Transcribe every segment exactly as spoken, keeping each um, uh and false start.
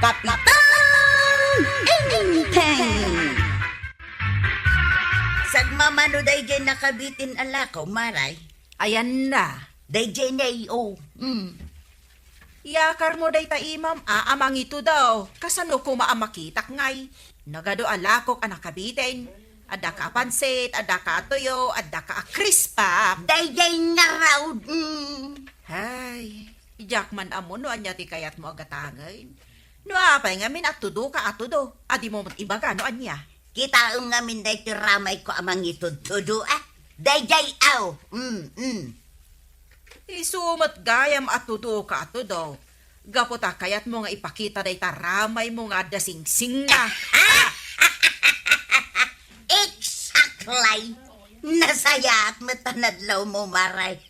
Kapitan Enteng! Sagmamano daydiay nakabitin a lako, Maray. Ayan na. Daydiay na, o. Mm. Yakarmo dayta imam a, a mangitudo. Kasano koma a makitak ngay? Nagadu a lakok a nakabitin. Adda ka a pansit, adda ka a tuyo, adda ka a crisp puff. Daydiay ngarud, mm. Ay, diak man ammo no ania ti kayatmo a gatangen. No apay ngamin a tudo ka a tudo, a dimo met ibaga no ania. Kitaem ngamin daytoy ramayko a mangitudtudo, a. Daydiay, aw. Mm, mm. Isu met gayam a tudo ka a tudo. Gapu ta kayatmo nga ipakita dayta ramaymo nga adda singsingna. Exactly! Nasayaat met a nadlawmo, Maray.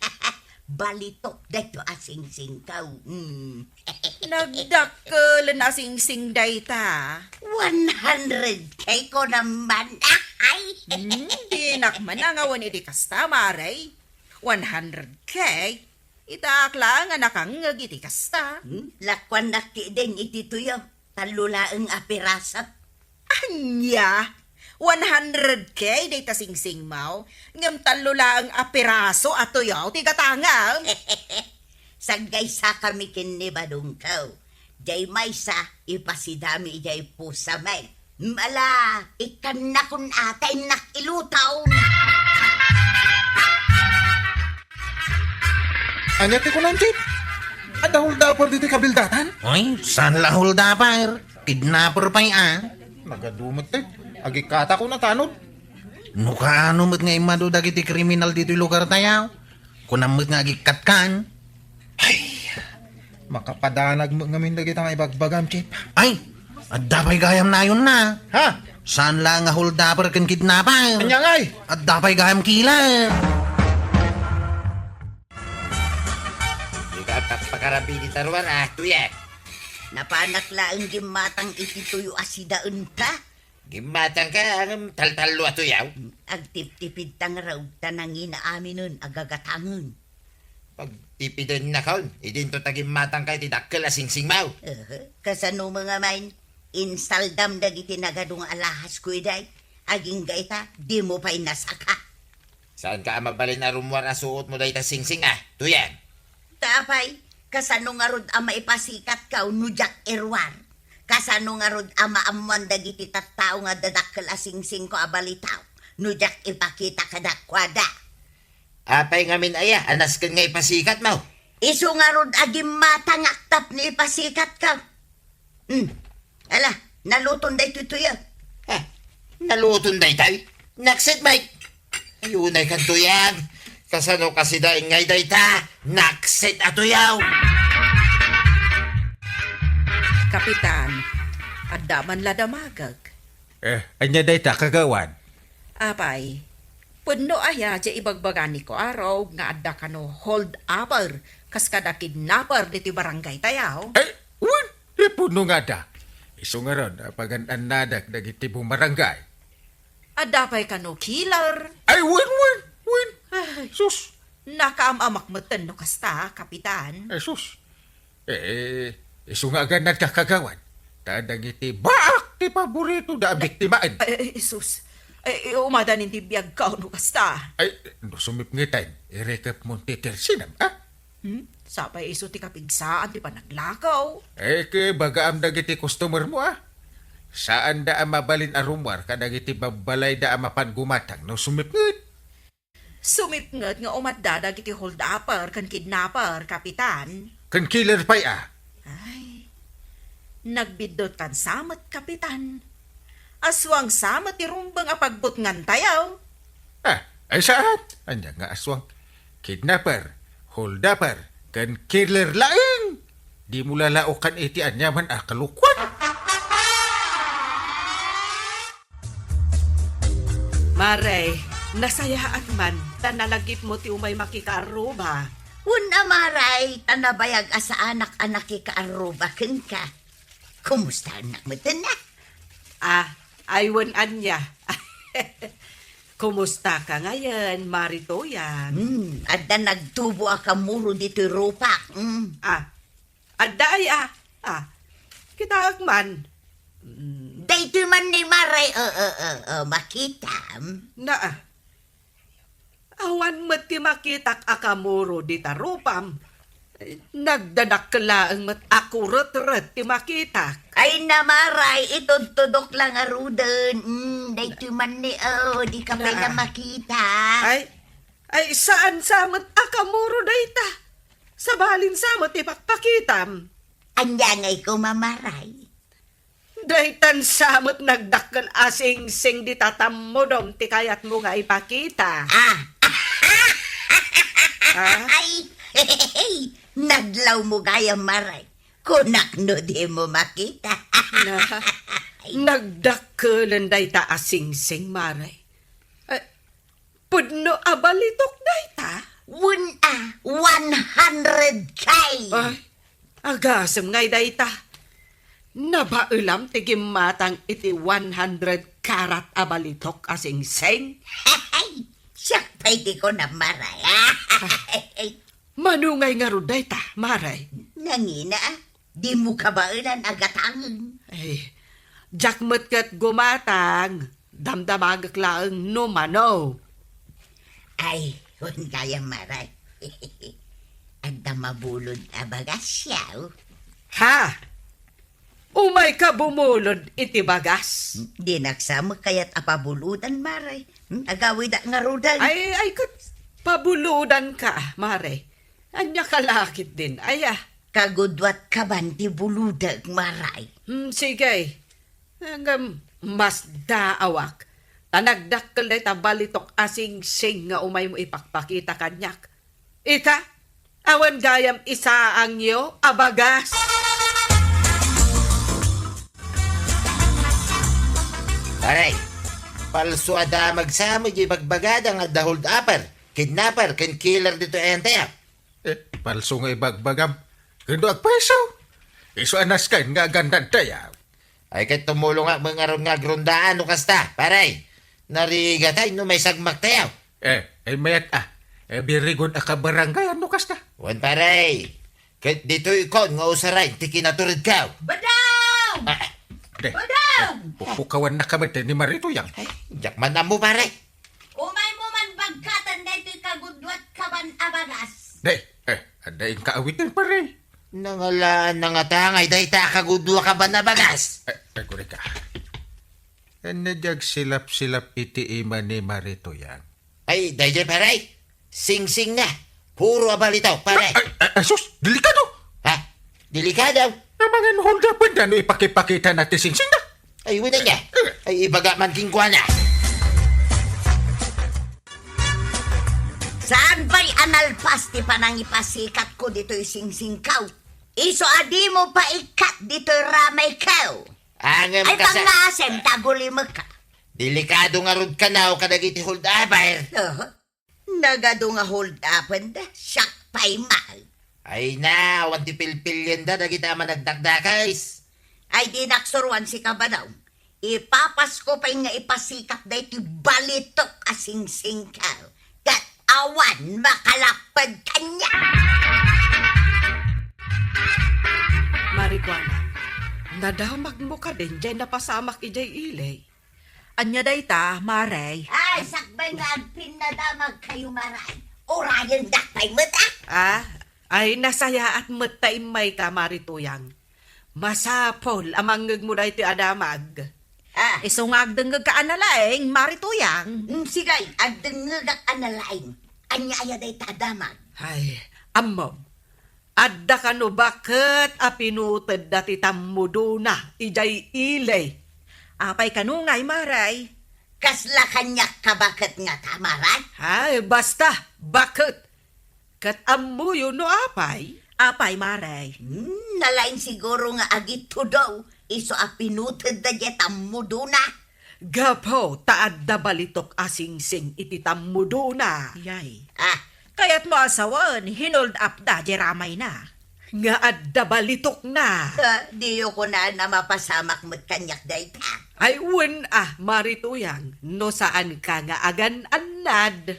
Balitok daytoy a singsingko. Mm. Nagdakkel a singsing dayta. One hundred K ko naman. Ay! Hmm, dinak man nangawan iti kasta, Maray. One hundred K? Itaak laeng a nakangngeg iti kasta. Hmm? Lakuannak ketdin iti tuyo. Tallo laeng a piraso. Ania? One hundred K dayta singsingmo, ngem tallo laeng a piraso a tuyo ti gatangem. Saggaysakami ken ni badongko. Diay maysa, ipasidami idiay pusami. Ala, ikkannakon a ta innak iluton. Ania ti kunam, Chief? Adda holdaper ditoy kabildatan? Oy, saan la holdaper? Kidnapper pay a. Nagadu met, eh. Agikkatakon a tanod. No kaano met nga immadu dagiti kriminal ditoy lugartayo? Kunam met nga agikkatkan. Ay, makapadanag met ngamin dagita nga ibagbagam, Chief. Ay, adda pay gayam nayonna. Ha? Saan la nga holdaper ken kidnapper? Ania ngay? Adda pay gayam killer. Dika pakarabidi ta ruar, a, tuyo. Napanak laeng gimmatang iti tuyo a sidaenta. Gimmatangka, ngem taltallo a tuyo. Agtiptipidta ngarud ta nangina aminen a gagatangen. Pagtipidennakon, idinto ta gimmatangka iti dakkel a singsingmo. Aha, kasano met ngamin, insaldam dagiti nagadu nga alahasko idiay, agingga ita, dimo pay nasaka. Saanka a mabalin a rummuar a suotmo dayta singsing a, tuyo? Ta apay, kasano ngarud a maipasikatko no diak iruar? Kasano ngarud a maammoan dagiti tattao nga adda dakkel a singsingko a balitaw no diak ipakita kadakuada? Apay ngamin aya a nasken nga ipasikatmo? Isu ngarud a gimmatangak tapno ipasikatko. Hmm. Ala, naluton daytoy tuyo. Ha? Naluton daytoy? Naksit, Mike. Ay, unay kan tuyo. Kasano kasi daing ngay dayta? Naksit a tuyo. Kapitan, adda man la damagek. Eh, ania dayta, kagawad? Apay, pudno aya diay ibagbaga ni Kuarog nga adda kano hold upper kas kada kidnapper ditoy barangay tayo? Ay, wen, eh, pudno nga adda. Isu ngarud, apagan-annadak dagiti bumarangay. Adda pay kano killer? Ay, wen, wen, wen. Ay, sus. Nakaam-amak metten no kasta, Kapitan. Ay, sus. Eh, isu nga agannadka, kagawad. Ta dagiti baak ti paborito da a biktimaen. Ay, ay, sus. Ay, umadanin ti biagko no kasta. Ay, no sumipngeten, irikepmon ti kersinam, a? Hmm? Sapay isu ti kapigsaan ti panaglakaw. Eh, ke bagaam dagiti customer mo, a? Saanda a mabalin a rummuar kadagiti babbalayda a mapan gumatang no sumipnget. Sumipnget nga umadda dagiti hold-upper ken kidnapper, Kapitan. Ken killer pay a. Ay, nagbiddutkan sa met, Kapitan. Aswang sa met ti rumbeng a pagbutngantayo. Ah, ay saan? Ania nga aswang? Kidnapper, hold-upper, ken killer laeng. Dimo lalaokan iti aniaman a kalokuan. Mare, nasayaat man, ta nalagipmo ti umay makikaarruba. Wen a, Mare, ta nabayag a saanak a nakikaarruba kenka. Kumustaennak metten a? Ah, ay wen ania. Kumustaka ngayen, Mare Tuyang? Hmm, adda nagtubo a kamuro ditoy rupak. Hmm. Ah, adda aya? Ah, Kitaek man. Mm. Daytoy man ni Maray, o, o, o, o, makitam. Naa. Awan met ti makitak a kamuro dita rupam. Nagdadakkel laeng met a kuretret ti makitak. Ay, na, Maray, itudtudok la ngaruden. Mm, daytoy man ni, o, di ka pay la makita. Ay, ay, saan sa met a kamuro dayta? Sabalin sa met ti pakpakitam. Ania ngay koma, Maray? Daytan sa met nagdakkel a singsing dita tammudom ti kayatmo nga ipakita. Ah. Ah? Ay, nadlawmo gayam, Maray. Kunak no dimo makita. Na, nagdakkelen dayta a singsing, Maray. Eh, Pudno a balitok dayta? Wen a, one hundred K. Ay, agasem ngay dayta. Nabaelam ti gimmatang iti one hundred karat a balitok a singsing? Siak pay ti kunam, Maray. Mano ngay ngarud dayta, Maray? Nangina, dimo kabaelan a gatangen. Ay, diak met ket gumatang. Damdamagek laeng no mano. Ay, wen gayam, Maray. Adda mabulod a bagas, yaw. Ha? Umayka bumulod iti bagas? Dinak sa met kayat a pabulodan, Maray. Hmm? Agawidak ngaruden. Ay, ay, ket pabulodanka, Maray. Ania ka la ketdin, aya? Kagudua ti kaban ti bulodek, Maray. Hmm, sige. Ngem, masdaawak, ta nagdakkel dayta balitok a singsing nga umaymo ipakpakita kaniak. Ita, awan gayam isaangyo a bagas. Pare, palso a damag sa met diay ibagbagada nga adda hold-upper, kidnapper, ken killer ditoy ayanta. Eh, palso nga ibagbagam. Ket no agpayso, isu a nasken nga agannad dayta. Ay, ket tumulongak met ngarud nga agrondaan no kasta, pare. Narigatay no maisagmaktayo. Eh, ay mayat a. Eh, birigon a kabarangayan no kasta. Wen, pare. Ket ditoy ikon nga usaren ti kinaturedko. Badaw! Ah, De. Badaw! Eh, pupukawannaka met ni Maritoyang. Ay, diak man ammo, pare. Umaymo man bagkaten daytoy kagudua ti kaban a bagas. De, eh, adda inka awiten, pare. Nangalaan na ngata ngay dayta kagudua kaban a bagas. Eh, eh, kureka. Ania diay agsilapsilap iti ima ni Maritoyang? Ay, daydiay, pare. Singsingna. Puro a balitok, pare. Ay, ay, ay, sus, delikado. Ha? Delikado? Amangan hold-upenda no ipakipakitana ti singsingna. Ay, wen aya. Ay, ibaga man kenkuana. Saan pay a nalpas ti panangipasikatko ditoy singsingko? Isu a dimo pay ikkat ditoy ramayko. Ngem ay, kasa- pangngaasem ta agulimekka. Delikado ngarud kano kadagiti hold-upper. Aha. Nagadu nga hold-upenda, siak pay man. Ay na, awan ti pilpilienda dagiti a managdakdakes. Ay, dinak suroan sika, Badaw. Ipapasko pay nga ipasikat daytoy balitok a singsingko. Ket awan makalapped kaniak. Marikuana, nadamagmo kadin diay napasamak idiay ili? Ania dayta, Mare? Ay, sakbay nga agpinnadamagkayo, Mare. Urayendak pay met, a? Ah, ay, nasayaat met ta immayka, Maritoyang. Masapul a mangngegmo daytoy a damag. Ah. Isu nga agdengngegka a nalaing, Maritoyang. Mm, sige, agdengngegak a nalaing. Ania aya dayta a damag? Ay, ammom. Adda kano baket a pinutedda ti tammudona idiay ili. Apay kano ngay, Mare? Kasla kaniak ka baket ngata, Mare? Ay, basta, baket. Ket ammoyo no apay? Apay, Mare? Hmm, nalaing siguro nga agitudo isu a pinutedda diay tammudona. Gapu ta adda balitok a singsing iti tammudona. Yay. Ah. Kayatmo a sawen, hinold-upda diay ramayna. Nga adda balitokna. Ah, diyo kunaan a mapasamak met kaniak dayta. Ay, wen a, Maritoyang, no saanka nga agan-annad.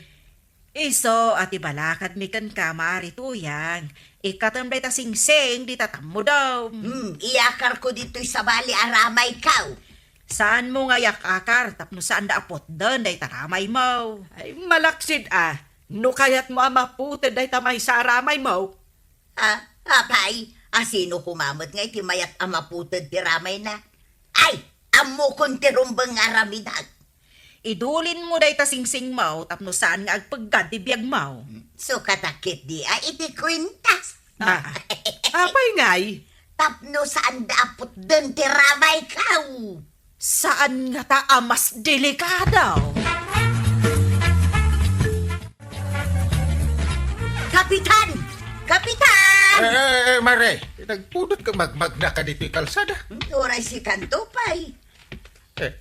Isu a ti balakadmi kenka, Maritoyang, Ikkatem dayta singsing dita tammudem. Hmm, iyakarko ditoy sabali a ramayko. Saanmo nga iyak-akar tapno saanda a putden dayta ramaymo. Ay, malaksid a. No kayatmo a maputed dayta maysa a ramaymo. Ah, apay, a sino koma met nga iti mayat a maputed ti ramayna? Ay, ammokon ti rumbeng nga aramidak. Idulinmo dayta singsingmo tapno saan nga agpeggad ti biagmo. Sukat a ketdi a iti kuentas. Ah, apay ngay? Tapno saanda a putden ti ramayko. Saan ngata a mas delikado? Kapitan! Kapitan! Eh, eh, eh, Mare, nagpudot ka magmagna ka ditoy kalsada. Hmm, uray sikanto pay. Eh,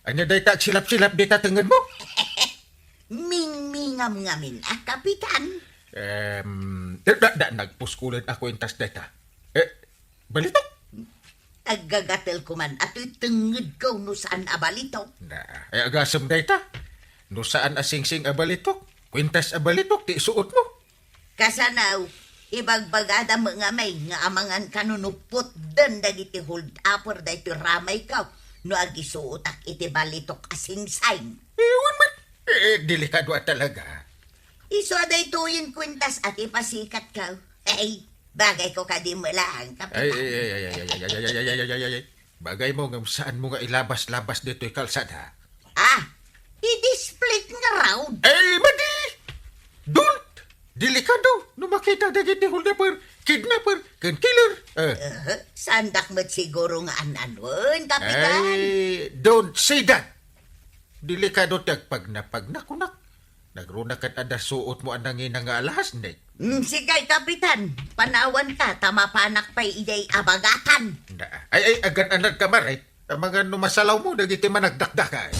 ania dayta agsilap-silap dita tengedmo? Mingmingam ngamin a, Kapitan. Em, da, da, da, nagpuskulen a kuentas dayta. Eh, balitok? Aggagatel koman a toy tengedko no saan a balitok. Na, ay, agasem dayta. No saan a singsing a balitok, kuentas a balitok ti isuotmo. Kasano, ibagbagada met ngamin nga amangan kano no putden dagiti hold-upper daytoy ramayko no agisuotak iti balitok a singsing. Eh, wen met. Eh, delikado a talaga. Isu a daytoyen kuentas a ti pasikatko. Hey, bagayko kadi met laeng, Kapitan. Ay, ay, ay, ay, ay, ay, ay, ay, ay, ay, ay, ay, ay, ay, ay. Bagaymo ngem saanmo nga ilabas-labas ditoy kalsada. Ah, i-displit nga road. Ay, madi! Don't! Delikado no makita dagiti holdaper, kidnapper, ken killer. Eh. Eh, saandak met siguro nga an-anuen, Kapitan. Ay, don't say that! Delikado ti agpagnapagna kunak. Nagruna ket adda suotmo a nangina nga alahas, Nick. Mm, sige, Kapitan. Panawanka, ta mapanak pay idiay abagatan. Na, ay, ay, agan-anad ka, Mare. Amangan no masalawmo dagiti managdakdakay.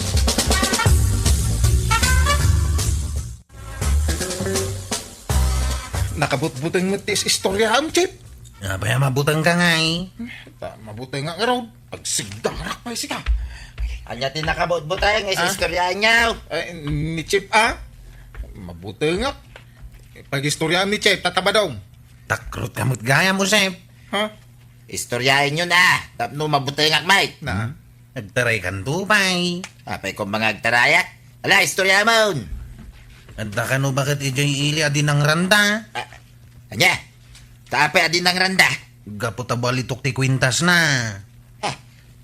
Nakabutbuteng met ti is-, istoryaam, Chief. Apay a mabutengka ngay? Ta mabutengak ngarud. Agsigdarak pay sika. Ania ti nakabutbuteng nga Ah? istoryaanyo? Ay, ni Chief, ah? Mabutengak. Pag-istoryaam ni Chief, tatabadong. Takrotka met gayam, Josep. Ha? Istoryaenyo na, tapno mabutengak met. Na? Hmm? Agtaraykanto pay. Apay koma nga agtarayak? Ala, istoryamon. Adda kano baket idiay ili a dinangranta? Ah, ania? Ta apay a dinangranta? Gapu ta balitok ti kuentasna. Ah.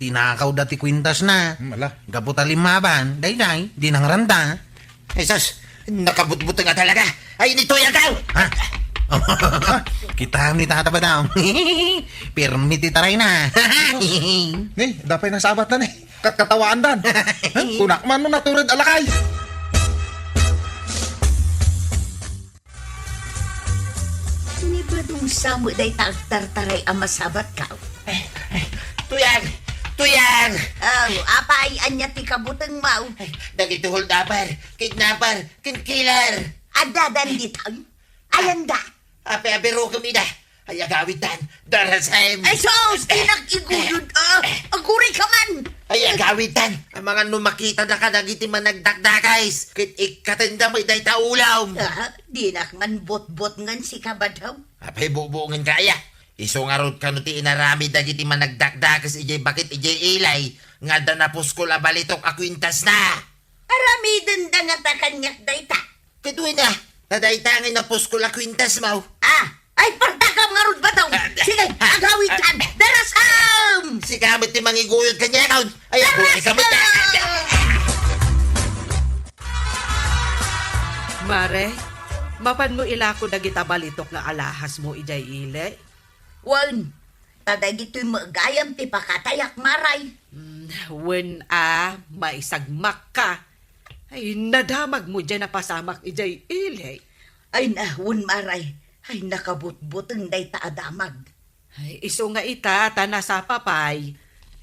Tinakawda ti kuentasna. Hmm, ala. Gapu ta limmaban, daydiay, dinangranta. Ay, sus, nakabutbuteng a talaga. Ay, ni Toy, agaw! Ha? Kitaem ni Tata Badam. Pirmi ti tarayna. Ni, adda pay nasabatna ni. Kat-, katawaandan. Ha? Kunak man no natured a lakay. Ni Badong Samu dayta agtartaray a masabatka. Tuyang! Tuyang! Oh, apay, ania ti kabutengmo? Dagiti holdaper, kidnaper, ken killer. Addadan dita. Ayanda. Apay a birokem ida? Ay, agawidtan. Darasem. Ay, sus! Dinak iguyod, ah! Agurayka man! Ay, agawidtan. Amangan no makitada kadagiti managdakdakes. Ket ikkatenda met dayta ulom. Ah, dinak man botbotngen sika, Badong. Apay bubongenka aya? Isu ngarud kano ti inaramid dagiti managdakdakes idiay baket idiay ili nga adda napuskol a balitok a kuentasna. Aramidenda ngata kaniak dayta. Ket wen a, ta dayta ngay napuskol a kuentasmo. Ah, ay, partakam ngarud, Badong. Ah, sige, ah, agawidkan. Darasem! Sika met ti mangiguyod kaniakon. Ay, agurayka met. Darasem! Mare, mapanmo ilako dagita balitok nga alahasmo idiay ili? Wen, ta dagitoy met gayam ti pakatayak, Mare. Mm, wen a, maisagmakka. Ay, nadamagmo diay napasamak idiay ili. Ay na, wen, Mare. Ay, nakabutbuteng dayta a damag. Ay, isu nga ita, ta nasapa pay.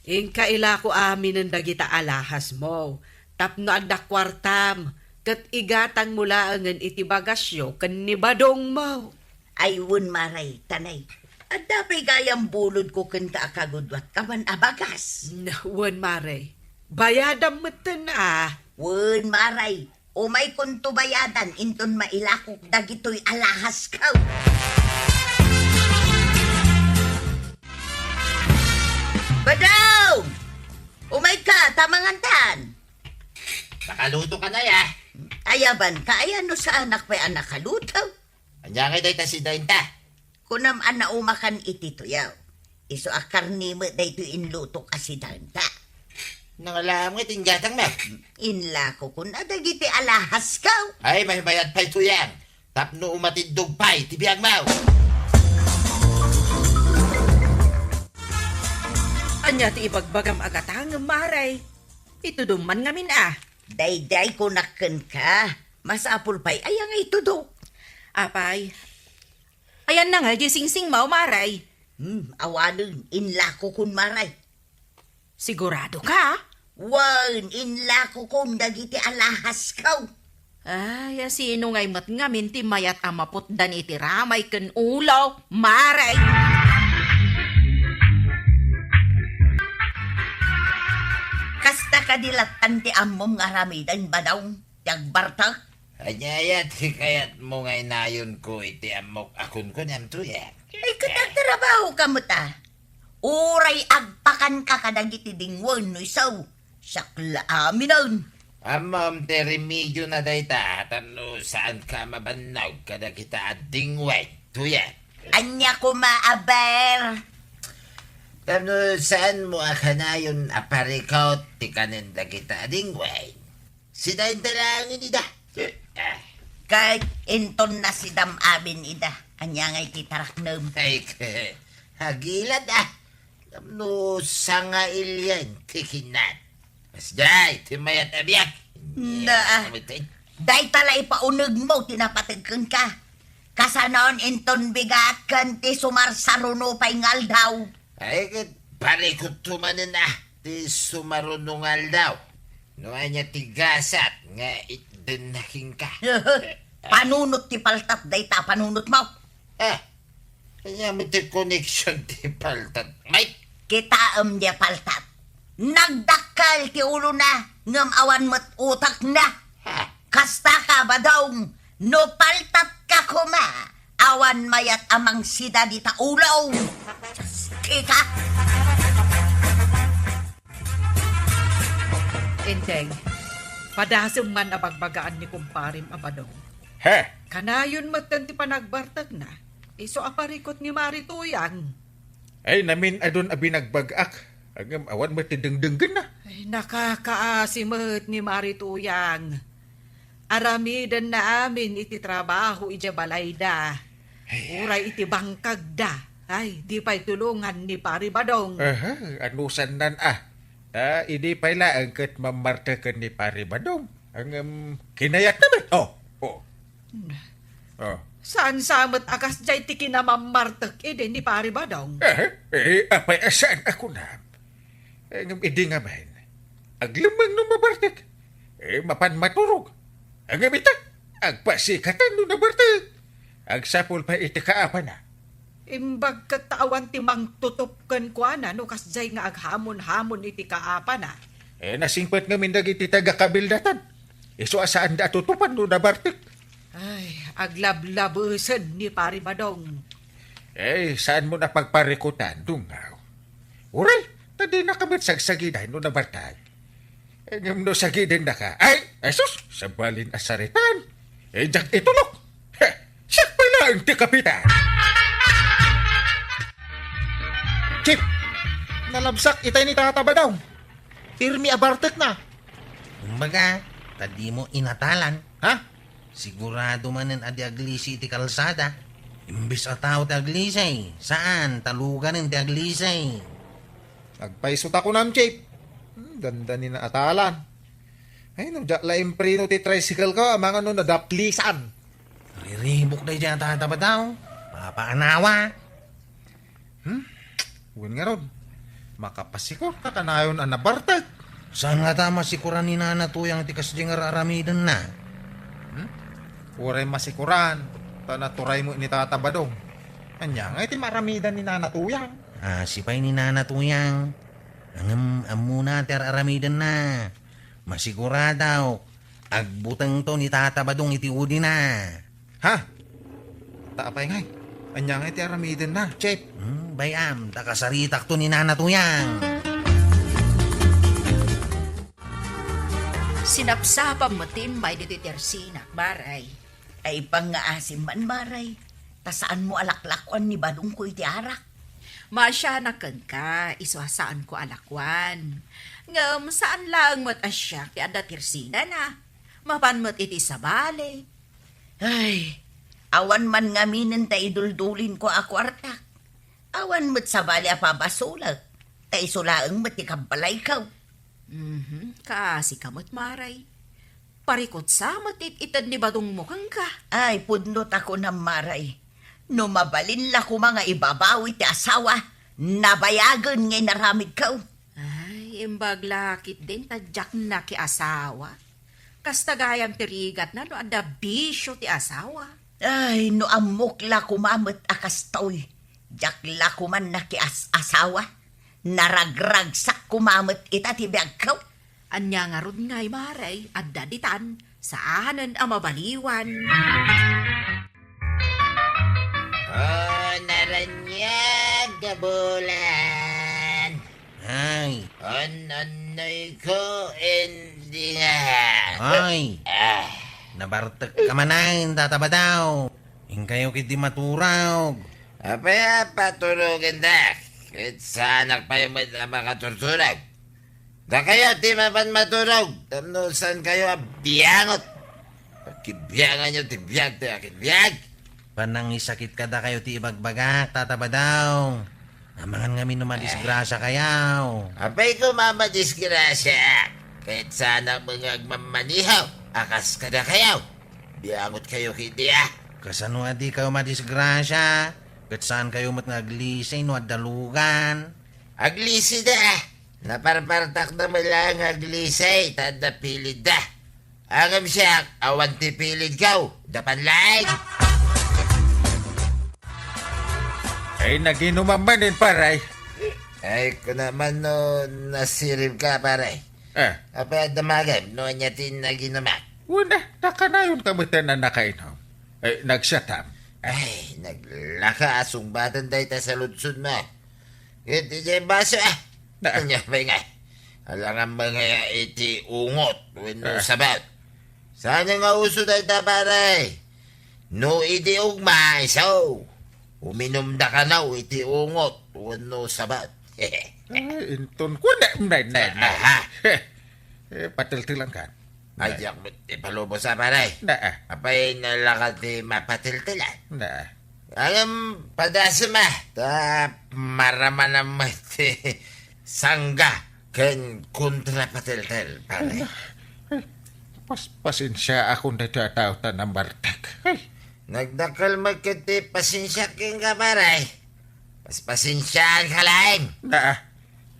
Inka ilako aminen dagita alahasmo. Tapno adda kuartam, ket igatangmo laengen iti bagasyo ken ni Badongmo. Ay, wen, Mare, ta nay, adda pay gayam bulodko kenka a kagudua ti kaman a bagas. Wen, Mare. Bayadam metten a. Wen, Mare. Umaykonto bayadan inton mailakok dagitoy alahasko. Badong! Umayka, ta mangantan. Nakaluto ka na, ya. Ayaban ka, ayan no saanak pay a nakaluto. Ania ngay dayta sidaenta? Kunam a naumakan iti tuyaw. Isu a karni met daytoy inlutok a sidaenta. Nangalam nga ti inggatang na. Inlako kun adagiti alahasko. Ay, maymayat pay tuyang. Tapno umatiddog pay ti biagmo. Ania ti ibagbagam a gatangem, Mare? Itudom man ngamin a. Daydiay kunak kenka, masapul pay aya nga itudok. Apay, ayan na nga di singsingmo, Mare? Hmm, awanen, inlako kun Mare. Sigurado ka? Wen, inlako kun dagiti alahasko. Ay, a sino ngay met ngamin ti mayat a maputdan iti ramay ken ulo, Mare? Kasta kadi lattan ti ammom nga aramiden, Badong, ti agbartek? Ania aya ti kayatmo nga inayonko iti ammok a kunkunam, Tuyang? Ay, ket agtrabaho ka met a. Uray agpakanka kadagiti dingwen no isu, siak la aminen. Ammom ti remediona dayta, tapno saanka a mabannog kadagita a dingwen, Tuyang. Ania koma, aber? Tapno saanmo a kanayon a parikut ti kanen dagita a dingwen. Sidaenta laeng ida. Ah. Ket inton nasidam amin ida, ania ngay ti taraknem? Ay, ke-, agilad, a. Tapno sangailien ti kinam. Masdiay ti mayat a biag. Na, a. Dayta la ipaunegmo ti napateg kenka. Kasanon inton bigat ken ti sumarsaruno pay nga aldaw. Ay, ket parikutto manen a ti sumaruno nga aldaw. No ania ti gasat nga itdenna kenka. Panunot ti paltat dayta a panunotmo. Ah, ania met ti koneksion ti paltat, Mike? Kitaem diay paltat. Nagdakkel ti ulona, ngem awan met utekna. Ha? Kasta ka, Badong, no paltatka koma, awan mayat a mangsida dita ulom. Kita? Enteng, padasem man a bagbagaan ni kumparem a Badong. He? Kanayon metten ti panagbartekna, isu a parikut ni Mari Tuyang. Ay, namin-adun a binagbag-ak. Ngem awan met ti dengdenggenna. Ay, nakakaasi met ni Mari Tuyang. Aramidenna amin iti trabaho idiay balayda. Ay. Uray iti bangkagda. Ay, di pay tulongan ni Pari Badong. Aha, anusannan a. Ta, idi pay laeng ket mammarteken ni Pari Badong. Ngem, kinayatna met. Oh, oh. Oh. Saan sa met a kasdiay ti kinamammartek idi ni Pari Badong? Eh, eh, apay a saan a kunam? Eh, ngem idi ngamin, aglemmeng no mabartek. Eh, mapan maturog. Ngem ita, agpasikatan no nabartek. Agsapul pay iti kaapana. Imbag ket ta awan ti mangtutup kenkuana no kasdiay nga aghamon-hamon iti kaapana. Eh, nasingpet ngamin dagiti taga-kabildatan. Isu a saanda a tutupan no nabartek. Ay, aglablabesen ni Pari Badong. Eh, saanmo a pagparikutan, dungaw? Uray, ta dinaka met sagsagiday no nabartek. Eh, ngem no sagidennaka, ay, ay sus, sabali a saritan. Eh, diak itulok. Heh, siak pay laeng ti kapitan. Chief, nalabsak itay ni Tata Badong. Pirmi a bartekna. Kumbaga, ta dimo inatalan. Ha? Sigurado manen a di aglisi iti kalsada. Imbes a tao ti aglisi, saan, taluganen ti aglisi. Nagpayso ta kunam, Chief. Hmm, dandani naatalan. Ay, no diak la impreno ti tricycle ko, amangan no nadaplisan. Riribuk daydiay a Tata Badong. Papaanawa. Hmm? Wen ngarud, makapasikor ta kanayon a nabartek. Saan ngata a masikoran ni Nana Tuyang ti kasdiay nga ar-aramidenna? Hmm? Uray masikoran, ta naturay met ni Tata Badong. Ania ngay ti maaramidan ni Nana Tuyang? Asi pay ni Nana Tuyang. Ngem ammona ti ar-aramidenna. Masiguradok, agbutengto ni Tata Badong iti udina. Ha? Ta apay ngay? Ania ngay ti aramidenna, Chief? Hmm, bay-am, ta kasaritakto ni Nana Tuyang. Sinapsapam met ti immay ditoy tersinak, Maray. Ay, pangngaasim man, Maray. Ta saanmo a laklakuan ni Badongko iti arak. Maasianak kenka, isu a saanko a lakuan. Ngem saan laeng met a siak ti adda tersinana. Mapan met iti sabali. Ay, awan man ngaminen ta iduldulinko a kuartak. Awan met sabali a pabasolek, ta isu laeng met ti kabbalayko. Mhm, kaasika met, Maray. Parikut sa met it-ited ni Badongmo kenka. Ay, pudno ta kunam, Maray. No mabalin la koma nga ibabawi ti asawa, nabayagen nga inaramidko. Ay, imbag la ketdin ta diak nakiasawa. Kasta gayam ti rigatna no adda bisio ti asawa. Ay, no ammok la koma met a kastoy, diak la koman nakias-asawa. Naragragsak koma met ita ti biagko. Ania ngarud ngay, Maray, adda ditan, saanen a mabaliwan. Oh, naraniag a bulan. Ay. An-annoy ko, indi nga. Ay. Ah. Nabartek ka manen, Tata Badaw. Inkayo ketdi maturog. Apay a paturogendak? Ket saanak pay met a makaturturog. Dakayo ti mapan maturog, tapno saankayo a biangot. Pagkibianganyo ti biag ti akin biag. Panangisakit kadakayo ti ibagbagak, Tata Badaw. Amangan ngamin no madisgrasiakayo. Apay koma madisgrasia? Ket saanak met nga agmammaneho a kas kadakayo. Biangotkayo ketdi a. Kasano a dikayo madisgrasia? Ket saankayo met nga aglisi no adda lugan? Aglisida. Naparpartakda met laeng nga aglisi ta adda pilidda. Ngem siak, awan ti pilidko. Dapan laeng. Ay, naginomam manen, pare. Ay, kunam man no nasiribka, pare. Eh. Apay a damagem no ania ti naginomak? Wen a, nakanayonka met a nakainom. Eh, nagsiatam. Ay, naglaka a sungbatan dayta saludsodmo. Ket idiay baso, ah. Na. Ania pay nga? Alangan met nga iti ungot wenno Ah. sabat. Saan nga uso dayta, pare? No idi ugma, isu, uminumda kano iti ungot wenno sabat. Ay, inton ko na, na, na, na. Aha. Eh, patiltilankan. Ay, diak met ipalubos a, pare. Na, ah. Apay, nalaka ti mapatiltilan? Na, ah. Ngem, padasem a, ta maramanam met ti sangga ken kontrapatiltil, pare. Ay, pas-, pasensiaakon daytoy a tao ta nabartek. Ay. Nagdakkel met ket ti pasensiak kenka, pare. Paspasensiaanka laeng. Na,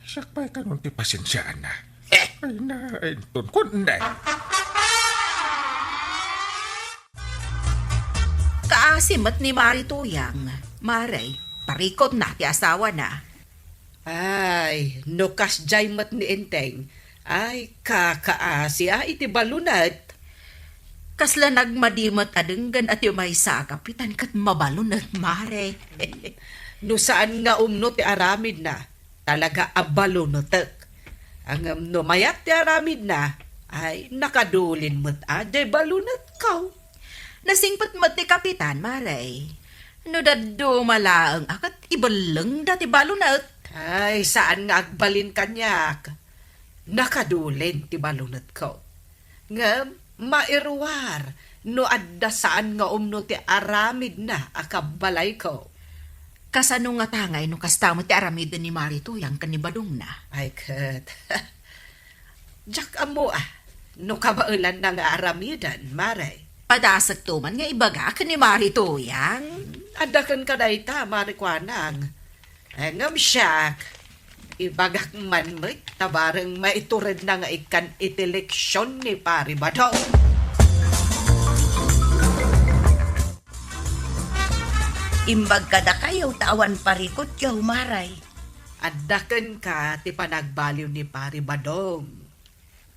siak pay kanon ti pasensiaanna. Eh. Ay, na, inton ko, na. Kaasi met ni Mari Tuyang, Mari, parikutna ti asawana. Ay, no kasdiay met ni Enteng, ay, kakaasi a iti balunet. Kasla nagmadi met a denggen a ti maysa a kapitan ket mabalunet, Mari. No saan nga umno ti aramidna, talaga a balunetek. Ngem no mayat ti aramidna, ay, nakadulin met a diay balunetko. Nasingpet met ti kapitan, Mari. No dadduma laeng a ket ibellengda ti balunet. Ay, saan nga agbalin kaniak. Nakadulin ti balunetko. Ngem mairuar no adda saan nga umno ti aramidna a kabbalayko. Kasano ngata ngay no kasta met ti aramiden ni Mari Tuyang ken ni Badongna? Ay ket, diak ammo a no kabaelanna nga aramiden, Mari. Padasekto man nga ibaga ken ni Mari Tuyang. Adda kenka dayta, Mari Kuanang. Ngem siak, ibagak man met ta bareng maituredna nga ikkan iti leksion ni Pari Badong. Imbag kadakayo ta awan parikutyo, Mari. Adda kenka ti panagbaliw ni Pari Badong.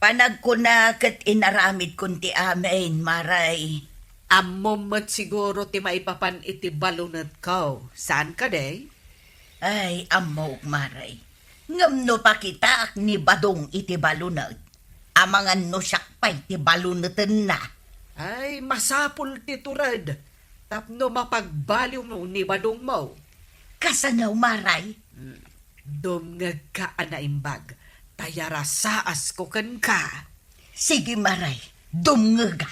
Panagkuna ket inaramidkon ti amin, Mari. Ammom met siguro ti maipapan iti balunetko, saan kadi? Ay, ammok, Mari. Ngem no pakitaak ni Badong iti balunet, Amangan no siak pay ti balunetenna. Ay, masapul ti tured tapno mapagbaliwmo ni badongmo. Kasano, Maray? Hmm. Dumngegka a naimbag, ta yarasaasko kenka. Sige, Maray, dumngega.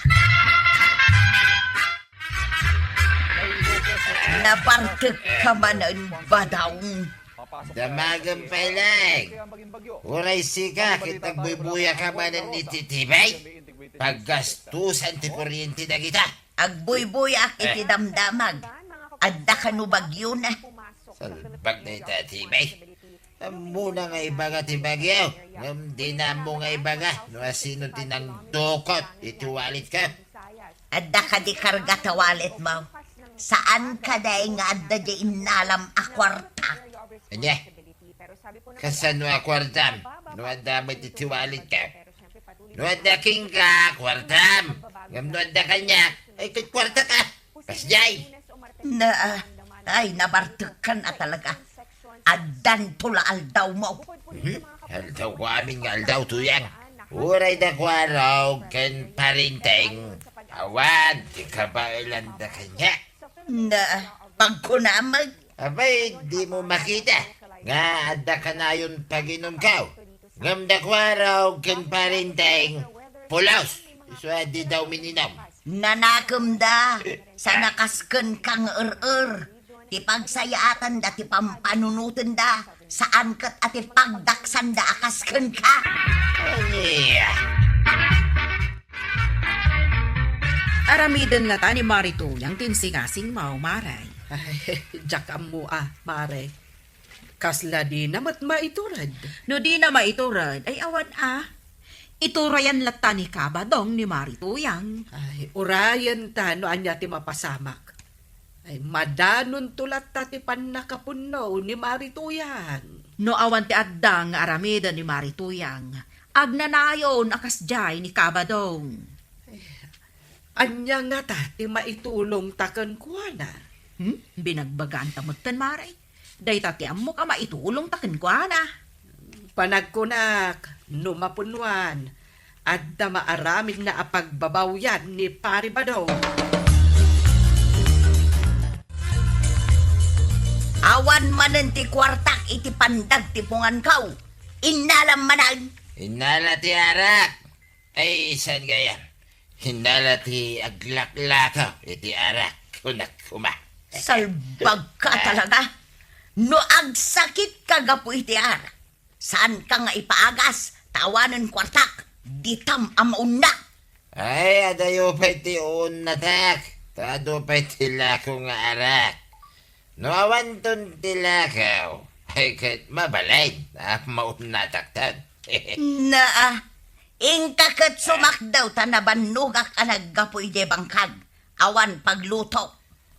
Nabartekka manen, Badong. Damagem pay laeng. Uray sika ket agbuybuya ka manen iti tibay. Paggastusan ti kuryente dagita. Agbuybuyaak iti damdamag. Adda kano bagiona? Salbag dayta a tibay. Ammona nga ibaga ti bagio, ngem dina ammo nga ibaga no asino ti nangdukot iti walletko. Adda kadi karga ta walletmo? Saan kadi nga adda diay innalam a kuarta? Ania? Kasano a kuartam no adda met iti walletko? No adda kenka, kuartam. Ngem no adda kaniak, ay ket kuartaka. Kasdiay. Na, ay, nabartekkan a talaga. Addanto la aldawmo. Mhm. Aldaw ko amin nga aldaw, Tuyang. Uray da Kuarog ken Parinteng, awan ti kabaelanda kaniak. Na, pagkunam met. Abay, dimo makita nga adda kanayon paginumko. Ngem da Kuarog ken Parinteng, pulos. Isu a dida umininum. Nanakemda, sana kas kenka nga er-er. Ti pagsayaatanda ti pampanunotenda, saan ket a ti pagdaksanda a kas kenka. Ania? Aramiden ngata ni Mari Tuyang ti insingasingmo, Mare. Ay, diak ammo a, Mare. Kasla dina met maitured? No dina maitured, ay awan a. Iturayan latta ni Kabadong ni Mari Tuyang. Ay, urayenta no ania ti mapasamak. Ay, madanonto latta ti pannakapunno ni Mari Tuyang. No awan ti adda nga aramiden ni Mari Tuyang, agnanayon a kasdiay ni Kabadong. Ania ngata ti maitulongta kenkuana? Hmm? Binagbagaanta metten, Mare. Dayta ti ammok a maitulongta kenkuana. Panagkunak, no mapunnuan, adda maaramidna a pagbabawian ni Pari Badong. Awan manen ti kuartak iti pandagtipunganko. Innalam manen. Innala ti arak. Ay, saan gayam? Innala ti aglaklakaw iti arak, kunak koma. Salbagka talaga. No agsakitka gapu iti arak, saanka nga ipaagas, ta awanen kuartak, ditam a maunna. Ay, adayo pay ti uunnatak, ta adu pay ti lako nga arak. No awanton ti lakaw, ay ket mabalin a maunnatakton. Naa, inka ket sumakdaw ta nabannogak a naggapu idiay bangkag. Awan pagluto.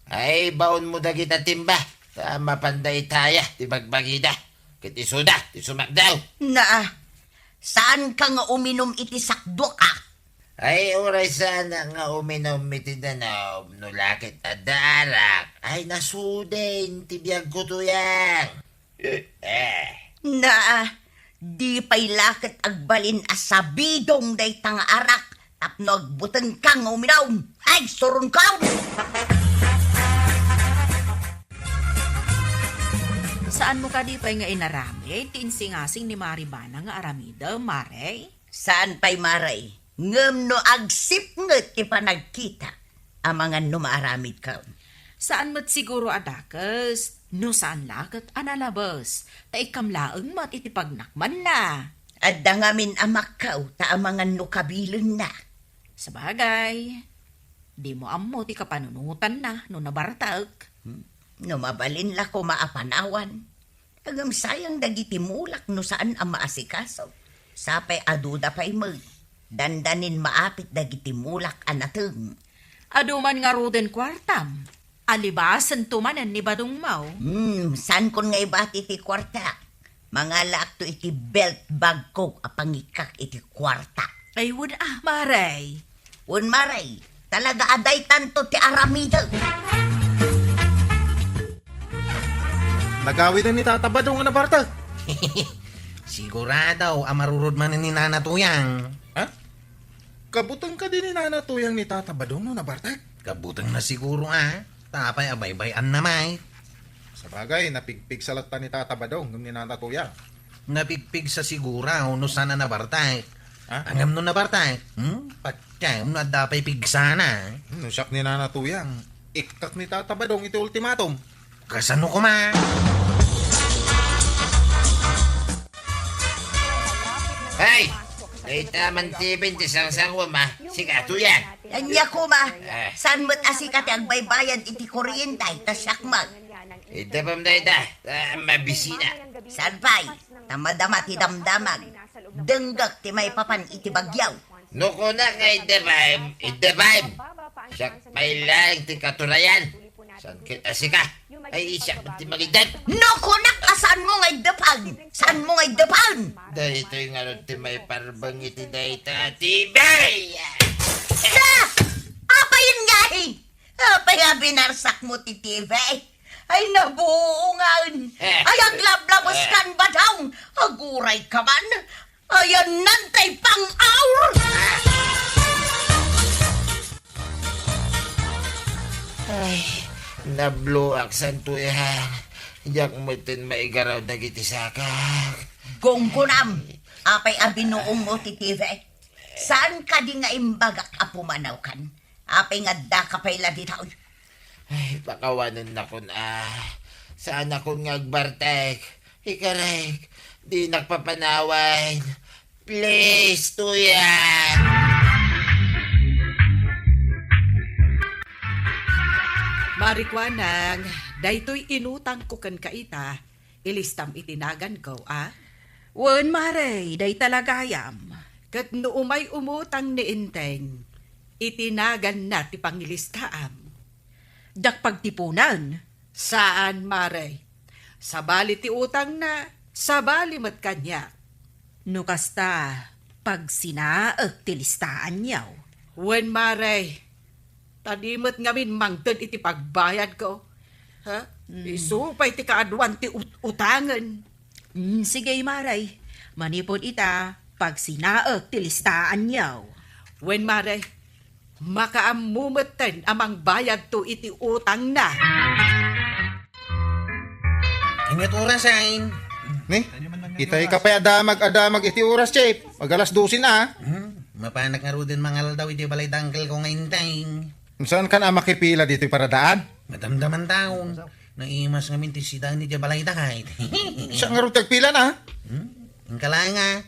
Ay, baonmo dagita timba, ta mapanda itaya ti bagbagida, ket isuda ti sumakdaw. Naa, saanka nga uminum iti sakduak a? Ay, uray saanak nga uminum iti danum, no la ket adda arak, ay nasuden ti biagko, Tuyang. Eh. Naa, di pay la ket agbalin a sabidong dayta nga arak tapno agbutengka nga uminum. Ay, surongko! Saanmo kadi pay nga inaramid ti insingasing ni Mari Bana nga aramidem, Mare? Saan pay, Mare. Ngem no agsipnget ti panagkita, amangan no maaramidka. Saan met siguro a dakes, no saan la ket a nalabes, ta ikkam laeng met iti pagnakmanna. Adda ngamin a makkaw, ta amangan no kabilenna. Sabagay, dimo ammo ti kapanunotanna no nabartek. Hmm? No mabalin la koma a panawan. Ngem sayang dagiti mulak no saan a maasikaso. Sapay aduda pay met. Dandanin maapit dagiti mulak a nateng. Adu man ngaruden kuartam. Alibasento manen ni badongmo. Hmm, saankon nga ibati ti kuarta. Mangalaakto iti belt bagko a pangikkak iti kuarta. Ay, wen a, Mare. Wen, Mare, talaga a daytanto ti aramidek. Nagawiden ni Tata Badong a nabartek. Sigurado a marurod manen ni Nana Tuyang. Ha? Kabuteng kadi ni Nana Tuyang ni Tata Badong no nabartek? Kabutengna siguro, a. Ta apay a baybay-anna met. Sabagay, napigpigsa latta ni Tata Badong ngem ni Nana Tuyang. Napigpigsa siguro no saan a nabartek. Ha? Ngem no nabartek, hmm? Patiem no adda pay pigsana. Hmm, no siak ni Nana Tuyang, ikkak ni Tata Badong iti ultimatum. Kasano koma? Hey! Dayta man ti bente sangsango, ma. Sika, Tuyang. Ania koma? Eh. Saan met a sika ti agbaybayad iti kuryente, ta siak met? Idda pay dayta, ta mabisina. Saan pay? Ta madama ti damdamag. Denggek ti maipapan iti bagyo. No kunak nga idda pay, idda pay. Siak pay laeng ti katurayan. Saan ket a sika? Ay, siak ti mangiddep. No kunak a saanmo nga iddepen? Saanmo nga iddepen? Daytoy ngarud ti maiparbeng iti dayta a T V. Sa! Apay nga, eh? Apay a binarsakmo ti T V? Ay, nabuongan! Eh. Ay, aglablabes kan badong! Aguray ka man! Ayannan tay pang-aur! Ay, nabloak, santo, yan. Diak metten maigaraw dagiti sakak. Gunggonam! Apay a binuongmo ti T V? Saan kadi nga imbagak a pumanawkan? Apay nga addaka pay la ditoy? Ay, pakawanennakon a. Saanakon nga agbartek. Ikarek, dinak papanawan. Please, Tuyang. Marikuanang, daytoy inutangko kenka ita, ilistam iti naganko, a? Wen, Mare, dayta la gayam. Ket no umay umutang ni Enteng, iti naganna ti pangilistaam. Diak pagtipunen. Saan, Mare. Sabali ti utangna, sabali met kaniak. No kasta, pagsinaek ti listaanyo. Wen, Mare. Ta di met ngamin mangted iti pagbayadko. Ha? Mm. Isu pay ti kaaduan ti ut-, utangen. Mm, sige, Mare. Manipud ita, pagsinaek ti listaanyo. Wen, Mare. Makaammo metten a mangbayadto iti utangna. Ania ti oras, ay? Ni? Itay ka pay a damag a damag iti oras, Chief. Mag-alas dose na. Hmm, mapanak ngaruden mangaldaw iti balay da uncle ko nga Enteng. Saan ka na makipila ditoy paradaan? Madamdaman taon. Naimas ngamin ti sidang ni balay da, kay. Siak ngarud ti agpila na. Hmm? Ingka laeng a,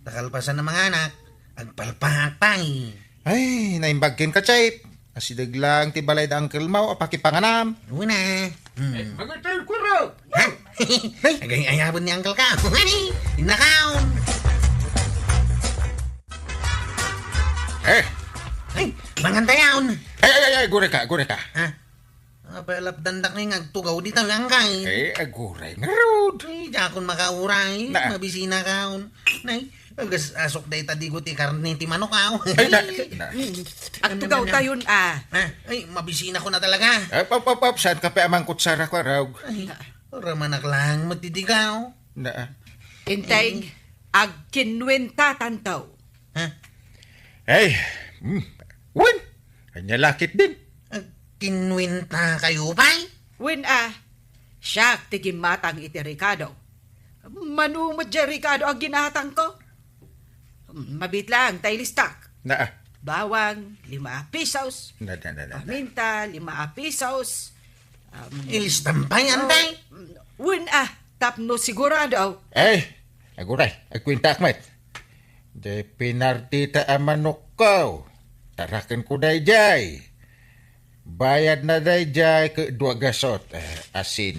ta kalpasan a manganak, agpalpaak pay. Ay, naimbag kenka, Chief. Asideg laeng ti balay da uncle mo a pakipanganam. Una. Hmm. Eh, magutol kuro! Ha? Ay! Agay-ayabon ni uncle ka. Innakaon. Eh! Ay, mangantayaon. Ay, ay, ay, ay, gure ka, gure ka. Ha? Apay a lapdandak nga agtugaw dita, angkay. Eh, aguray ngarud. Ay, diakon makauray. Na. Mabisinakon. Nay, agas-asok dayta digo ti karne ti manok, aw. Ay, na, na. Agtugaw tayon, a. Ha? Ay, mabisinakon a talaga. Up, up, up, up. Saan ka pa amang kutsara ko, arog? Ay, ramanak lang, matitigaw. Na. Enteng, agkinwentatanto. Ha? Ay, hmm. Wen, ania la ketdin? Agkinwentakayo pay? Wen a, siak ti gimmatang iti rekado. Mano met diay rekado a ginatangko? Mabiit lang ta ilistak. Na. Bawang, lima a pisos. Na, na, na, na, na. Paminta, lima a pisos. Um, ilistam pay, antay? Wen a, tapno sigurado. Ay, aguray, agkuentaak met. Diay pinardita a manokko. Tarakenko daydiay. Bayadna daydiay ket dua gasot, eh, asin.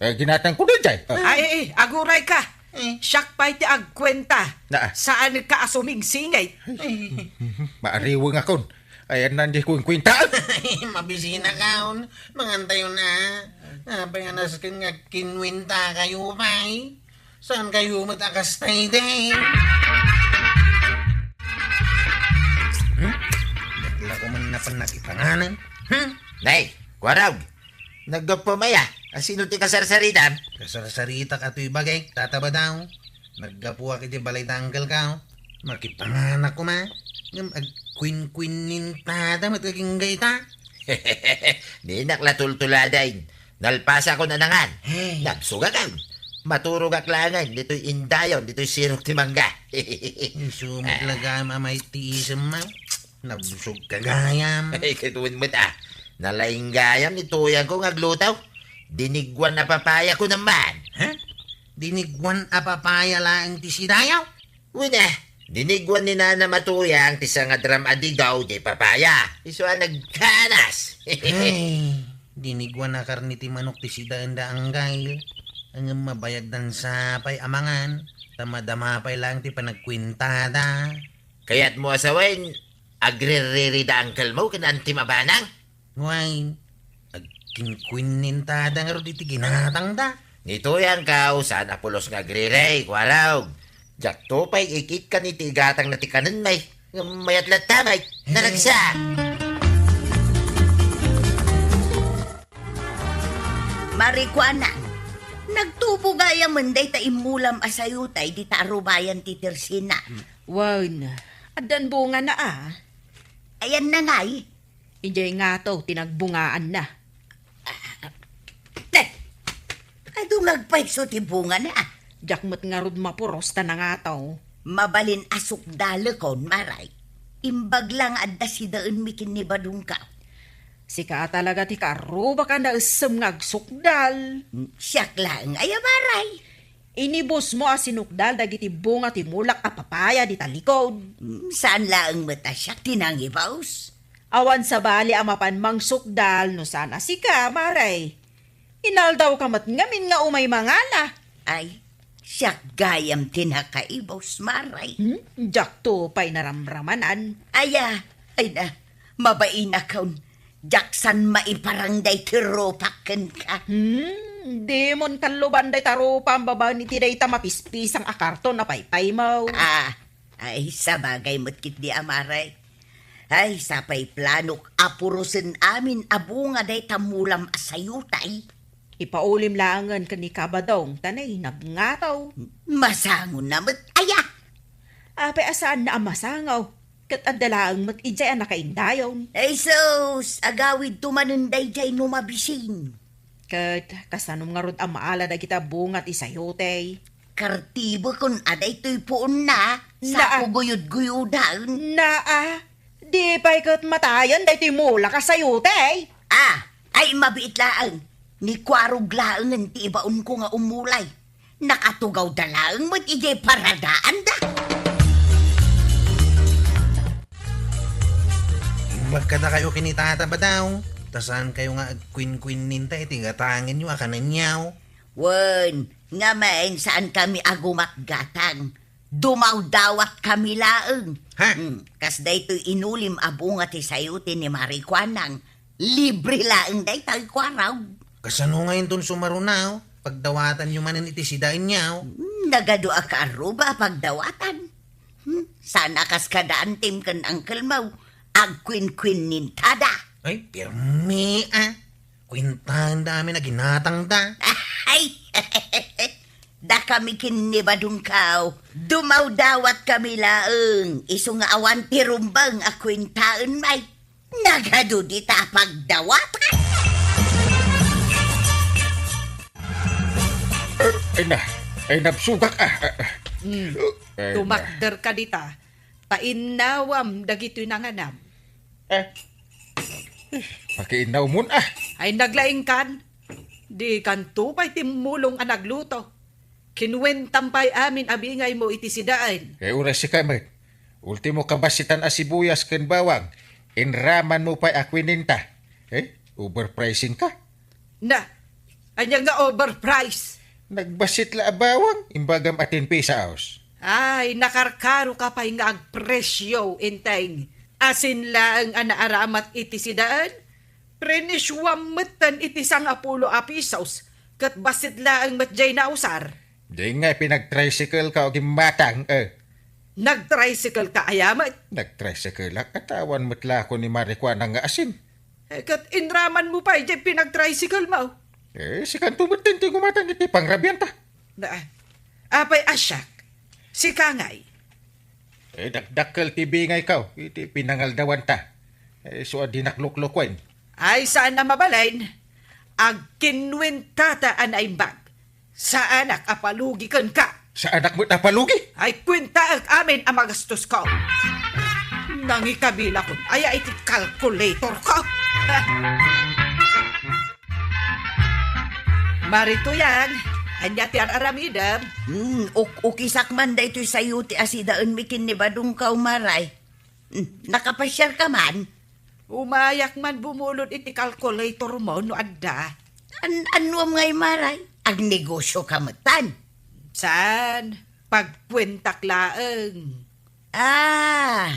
Eh, ginatangko daydiay. Ah. Ay, ay, ay, aguray ka. Eh. Siak pay ti agkuenta. Na. Saan ka a sumingsingit? Eh. Maariweng akon. Ayanna diay kuenkuentaak. Mabisinakon. Mangantayon a. Apay nga nasken nga agkinwentakayo pay? Saan kayo met a kasta idi? Hmm? Dakla ko man napan nakipanganan. Hmm? Nay, kuarog. Naggapu maya. Asino ti kasarsaritam? Kasarsaritak atoy bagik, Tata Badong. Naggapuak iti balay da uncle ka. Makipanganak koma. Ngem agquinquinnintada met agingga ita. Dinak la tultuladaen. Nalpasakon a nangan. Hey. Nabsugakon. Maturogak laengen ditoy indayon, ditoy sirok ti mangga. Isu met la gayam a maitiisem, ma. Nabsogka gayam. Ay, katuon met, ah. Nalaing gayam ni tuyangko nga agluto. Diniguan a papaya kunam man. Ha? Diniguan a papaya laeng ti sidayo? Wen a, diniguan ni nanam a tuyang ti sangadram a digaw diay papaya. Isu a nagkanas. Ay, diniguan a karne ti manok ti sidaenda uncle. Ngem mabayagdan sa pay a mangan, ta madama pay laeng ti panagkuentada. Kayatmo a sawen, agrirriri da uncle mo ken antim a banang? Wen, agquinquinnintada ngarud iti ginatangda. Ni tuyangko, saan a pulos nga agriri, kuarog. Diakto pay ikitkan iti igatangna ti kanenmi. Ngem mayat latta met. Naragsak! Marikuana, nagtubo gayamen dayta immulam a sayotay dita arubayan ti tersina. Wen, addan bungana a. Ayanna ngay? Idiay ngato ti nagbungaanna. Te! Adu nga agpayso ti bungana. Diak met ngarud mapuros ta nangato. Mabalin a sukdalekon, Maray. Imbag la nga adda sidaenmi ken ni Badongko. Sika talaga ti kaarrubak a naessem nga agsukdal. Siak laeng aya, Maray. Inibusmo a sinukdal dagiti bunga ti mulak a papaya dita likod. Mm, saan laeng met a siak ti nangibus. Awan sabali a mapan mangsukdal no saan a sika, Maray. Inaldawka met ngamin nga umay mangala. Ay, siak gayam ti nakaibus, Maray. Hmm? Diakto pay naramramanan. Aya, ay na, mabainakon. Diak saan maiparang daytoy rupak kenka. Hmm, dimon kalluban dayta rupam babaen iti dayta mapispisang a karton a paypaymo. Ah, ay, sabagay met ketdi a, Maray. Ay, sapay planok a purosen amin a bunga dayta mulam a sayotay. Ipaulim laengen ken ni Kabadong ta nainab ngato. Masangon na met aya. Apay a saanna a masango? Ket adda laeng met idiay a nakaindayon. Ay sus, agawidto manen daydiay no mabisin. Ket kasanom ngarud a maala dagita bunga ti sayote? Kartibekon a daytoy puonna, Na- sako guyod-guyodan. Naa, di pay ket matayen daytoy mulak a sayote? Ah, ay mabiit laeng. Ni Kuarog laengen ti ibaonko nga umulay. Nakatugawda laeng met idiay paradaanda. Imbag kadakayo ken ni Tata Badaw, ta saankayo nga agquinquinninta iti gatangenyo a kanenyo. Wen, ngamin, saankami a gumatgatang. Dumawdawatkami laeng. Ha? Hmm, kas daytoy inulim a bunga ti sayote ni Marikuanang. Libre laeng dayta, Kuarog. Kasano nga inton sumaruno? Pagdawatanyo manen iti sidaenyo? Hmm, nagadu a kaarruba a pagdawatan. Hmm, saan a kas kada antim ken uncle mo, agquinquinnintada. Ay, pirmi, ah. Kuentaenda amin a ginatangda. Ay, dakami ken ni Badongko. Dumawdawatkami laeng. Isu nga awan ti rumbeng a kuentaenmi. Nagadu dita a pagdawatan. Eh, ay na, ay nabsugak, ah, ah, ah. Hmm. Ay na. Tumakderka dita, ta innawam dagitoy nanganam. Eh, pakiinnawmon, ah. Ay naglaingkan, dikanto pay timmulong a nagluto. Kinuentam pay amin a bingaymo iti sidaen. Eh, uray sika met. Ultimo kabasitan a sibuyas ken bawang, inramanmo pay a kuininta. Eh, overpricing ka? Na, ania nga overprice? Nagbasit la a bawang, imbagam a ten pesos. Ay, nakarkaroka pay nga agpresyo, Enteng. Asin laeng a naaramat iti sidaen? Prenisyuam metten iti sangapulo a pisos, ket bassit laeng met diay nausar. Di nga pinag-tricycle ka o gimmatang, eh. Nag-tricycle ka aya met? Nag-tricycle ak, atawan met la ako ni Marikuana nga asin. Eh, ket inraman mo pay diay pinag-tricycle mo? Eh, sikanto metten ti gumatang iti pangrabianta. Na, apay a siak, Sika ngay. Eh, dakdakkel ti bingayko iti pinangaldawanta. Eh, isu a dinak luklukuen. Ay, saan a mabalin. Agkinwintata a naimbag. Saanak a palugi kenka. Saanak met a palugi? Ay, kuentaek amin a magastosko. Nangikabilakon aya iti calculatorko. Mari Tuyang, ania ti ar-aramidem? Hmm, uk-ukisak man daytoy sayo ti asidaenmi ken ni Badongko, Mari. Hmm, nakapasiarka man? Umayak man bumulod iti calculatormo no adda. An-, annuam ngay, Mari? Agnegosioka metten? Saan, pagkuentak laeng. Ah,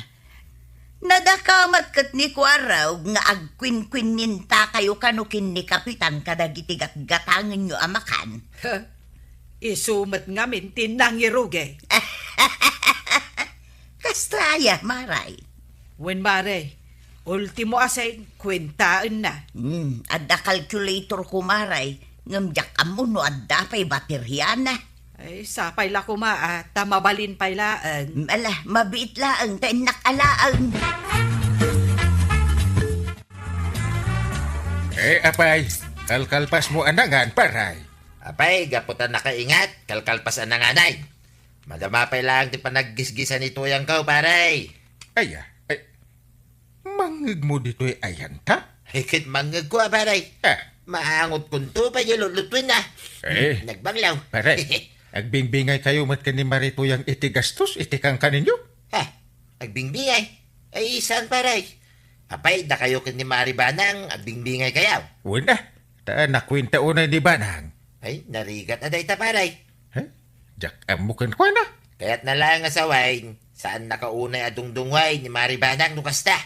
nadakamat ket ni Kuarog nga agkuinkuinnintakayo kano ken ni Kapitan kadagiti gatgatangenyo a makan. Isu met ngamin ti nangirugi. Kasta aya, Mari? Wen, Mari. Ultimo a sen, kuentaenna. Hmm, adda calculatorko, Mari, ngem diak ammo no adda pay bateriana. Ay, sapay la koma, ah, ta mabalin pay laeng. Ala, mabiit laeng, ta innak a laeng. Eh, apay, kalkalpasmo a nangan, Mari. Apay, gapu ta nakaingat, kalkalpas a nanganay. Madama pay laeng ti panaggisgisan ni Tuyangko, Mari. Aya, ay, mangngegmo ditoy ayanta? Ay, ket mangngegko a, Mari. Ah. Maangotkonto pay diay lutlutuenna. Eh. Hmm, nagbanglaw. Mari, agbingbingaykayo met ken ni Mari Tuyang iti gastos iti kankaninyo? Ha? Agbingbingay? Ay, saan, Mari? Apay, dakayo ken ni Mari Banang, agbingbingaykayo? Wen a, ta nakuenta unay ni Banang. Ay, narigat a dayta, Mari. He? Diak ammo kenkuana. Kayatna laeng a sawen, saannaka unay a dungdungngoen ni Mari Banang no kasta.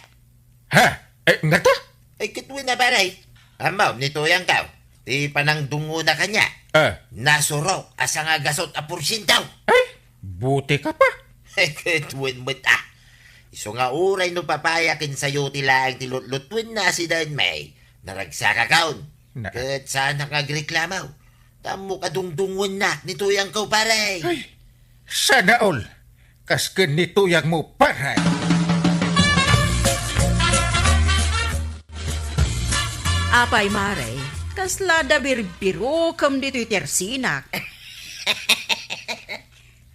Ha? Eh, ngata? Ay, ket wen a, Mari. Ammom ni Tuyangko, ti panangdungngona kaniak. Ah. Nasurok a sangagasut a porsiento. Ay, butika pa. Ay, ket wen met a. Isu nga uray no papaya ken sayote laeng ti lutlutuenna a sidaenmi, naragsakakon. Na- Ket saanak nga agreklamo. Ta ammok a dungdungngoennak ni Tuyangko, Mari. Ay, sana all. Kas ken ni Tuyangmo, Mari. Apay, Mari, kasla adda birbirokem ditoy tersinak?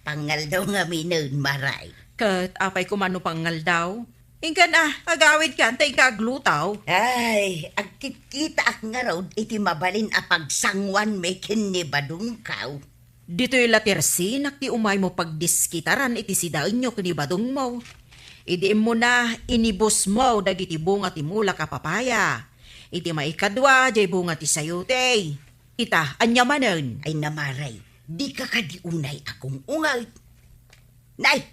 Pangaldaw ngaminen, Mari. Ket apay koma no pangaldaw? Inkan a, agawidkan ta inka aglutaw. Ay, agkitkitaak ngarud iti mabalin a pagsangoanmi ken ni Badongko. Ditoy la tersinak ti umaymo pagdiskitaran iti sidaenyo ken ni Badongmo. Idi immuna, inibusmo dagiti bunga ti mulak a papaya. Iti maikadua, diay bunga ti sayote. Ita, ania manen? Ay, na, Mari, dika kadi unay a gung-unget? Nay,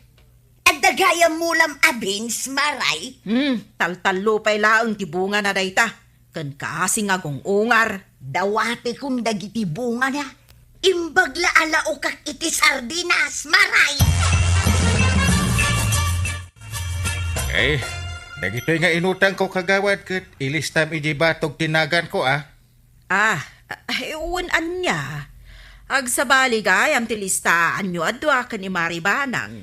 adda gayam mulam a beans, Mari? Hmm, taltallo pay laeng ti bungana dayta. Ken kaasi nga gung-ungar. Dawatekon dagiti bungana. Imbag la a laokak iti sardinas, Mari! Eh, dagitoy nga inutangko, kagawad, ket ilistam idiay batog ti naganko, a. Ah, ay, wen ania? Agsabali gayam ti listaanyo a dua ken ni Mari Banang.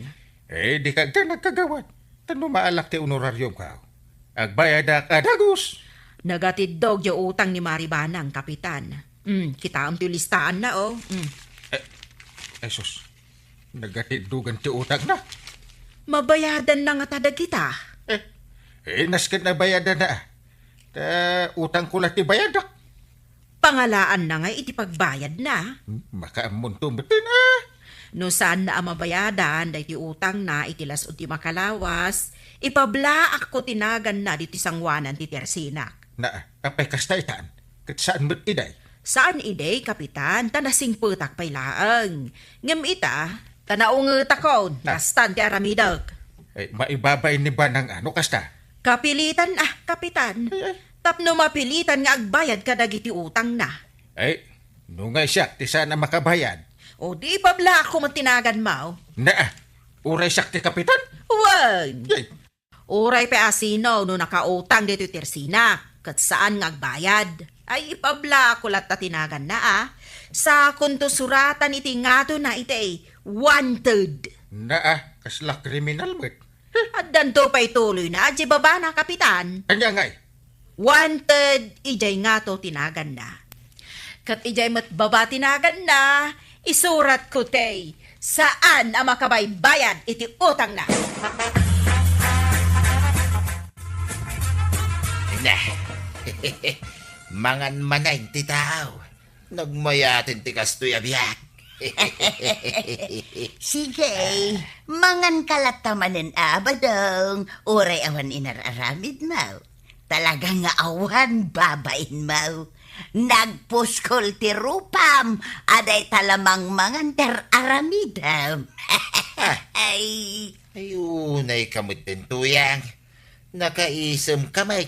Eh, dika agdanag, kagawad. Ta no maalak ti honorariomko, agbayadak a dagus. Nagatiddog diay utang ni Mari Banang, Kapitan. Hmm, kitaem ti listaanna, o. Hmm. Eh, ay sus, nagatiddogan ti utangna. Mabayadanna ngata dagita? Eh, eh, nasken a bayadanna, a. Ta utangko la ti bayadak. Pangalaanna ngay iti pagbayadna. Hmm, makaammonto metten, a. No saanna a mabayadan daytoy utangna iti las-ud ti makalawas, ipablaakko ti naganna ditoy sangoanan ti tersinak. Na, apay kasta itan? Ket saan met idi? Saan idi, Kapitan, ta nasingpetak pay laeng. Ngem ita, ta naungetakon, Ah. Kastan ti aramidek. Eh, maibabain ni Banang a no kasta? Kapilitan, a, Kapitan. Ay, ay. Tapno mapilitan nga agbayad kadagiti utangna. Ay, no ngay siak ti saan a makabayad. O di ipablaakko met ti naganmo. Na, uray siak ti kapitan? Wen. Yay. Uray pay a sino no nakautang ditoy tersinak, ket saan nga agbayad. Ay, ipablaakko latta ti naganna, a. Sakonto suratan iti ngatona iti wanted. Naa, kasla kriminal met. Addanto pay tuloyna, di babana, Kapitan. Ania ngay? Wanted, idiay ngato ti naganna. Ket idiay met baba ti naganna, isuratko ti saan a makabaybayad iti utangna. Nah. Mangan manen ti tao. Nagmayaten ti kastoy a biag. Sige, mangan ka latta manen, a, Badong, uray awan inar-aramidmo. Talaga nga awan babainmo. Nagpuskol ti rupam, a dayta la mangmangan ti ar-aramidem. Ay. Ay, unay ka met, Tuyang. Nakaisem ka met.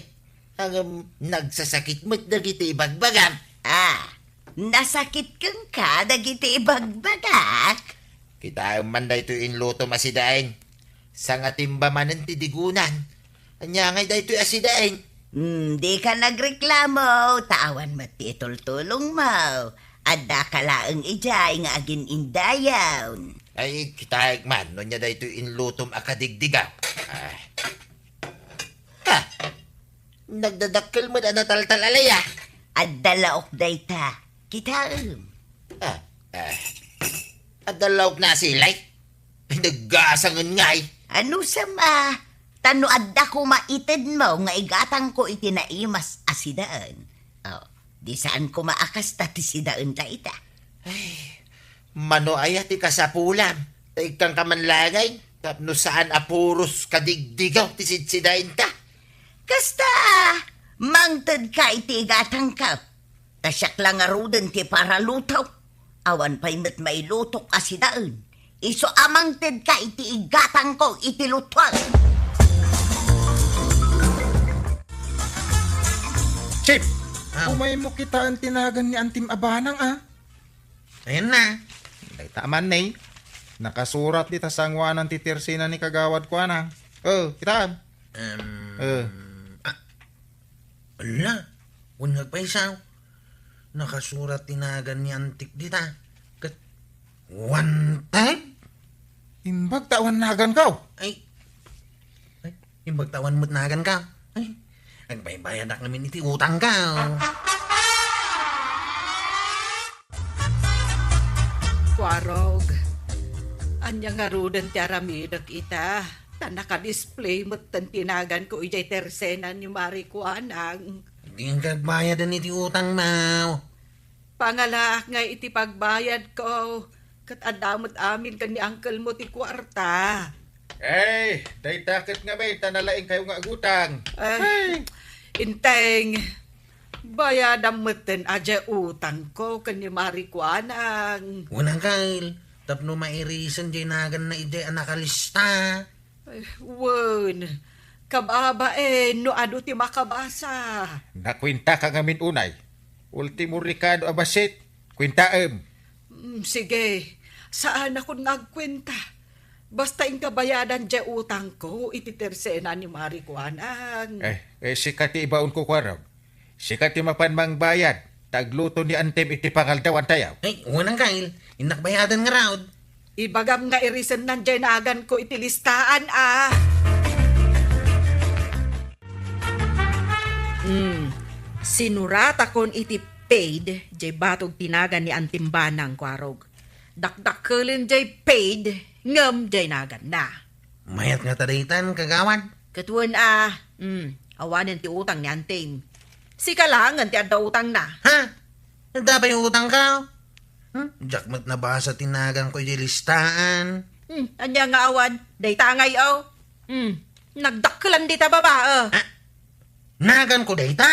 Ngem nagsasakit met dagiti ibagbagam. Ah, nasakit kenka dagiti ibagbagak? Kitaem man daytoy inlutom a sidaen. Sangatimba manen ti digonan. Ania ngay daytoy a sidaen? Hmm, dika nagreklamo, ta awan met ti itultulongmo. Addaka laeng idiay nga agin-indayon. Ay, kitaek man, no ania daytoy inlutom a kadigdigaw. Ah. Ha? Nagdadakkel met a nataltal a laya. Adda laok dayta. Kitaem. Ah, ah. Adda laok na silay? Naggasangen ngay. Ano sama? Ta no adda koma itedmo nga igatangko iti naimas a sidaen. Oh, di saan koma a kasta ti sidaen dayta. Ay, mano aya ti kasapulam? Ta ikkanka man laeng, tapno saan a puros kadigdigaw ti sidsidaenta. Kasta, mangtedka iti igatangko. Ta siak la ngaruden ti paraluto. Awan pay met mailutok a sidaen. Isu a mangtedka iti igatangko iti lutuan. Chief, ah, umaymo kitaen ti nagan ni Antim a banang, a. Ayan na. Dayta man, ne. Nakasurat dita sangoanan ti tersena ni Kagawad Kuanang. Oh, kitaem. Em, Eh. Ah, ala, wen nga agpayso. Nakasurat ti nagan ni Antik dita. Ket, wanted? Imbag ta awan naganko. Ay. Ay, imbag ta awan met naganko. Ay, agbaybayadak ngamin iti utangko. Kuarog, ania ngaruden ti aramidek ita? Ta naka-display metten ti naganko idiay tersena ni Mari Kuanang. Dinka agbayadan iti utangmo. Pangalaak ngay iti pagbayadko, ket adda met amin ken ni uncle-mo ti kuarta. Ay, dayta ket ngamin ta nalaingkayo nga agutang. Ay, Ay. Inteng, bayadam metten a diay utangko ken ni Mari Kuanang. Wen, uncle, tapno mairisen diay naganna idiay a nakalista. Ay, wen, kababain no adu ti makabasa. Nakuentaka ngamin unay. Ultimo rekado a bassit, kuentaem. Mm, sige, saanakon nga agkuenta. Basta inka bayadan diay utangko iti tersena ni Mari Kuanang. Eh, eh, sika ti ibaonko, Kuarog. Sika ti mapan mangbayad, ta agluto ni Antim iti pangaldawantayo. Ay, wen, uncle, innak bayadan ngarud. Ibagam nga irisennan diay naganko iti listaan, a. Hmm, sinuratakon iti paid diay batog ti nagan ni Antim Banang, Kuarog. Dakdakkelen diay paid ngem diay naganna. Mayat ngata daytan, kagawad? Ket wen a, mm, awanen ti utang ni Antim. Sika laengen ti adda utangna. Ha? Adda pay utangko? Hmm? Diak met nabasa ti naganko idiay listaan. Hmm, ania nga awan? Dayta ngay, o. Hmm, nagdakkelan dita babae. Ah, naganko dayta?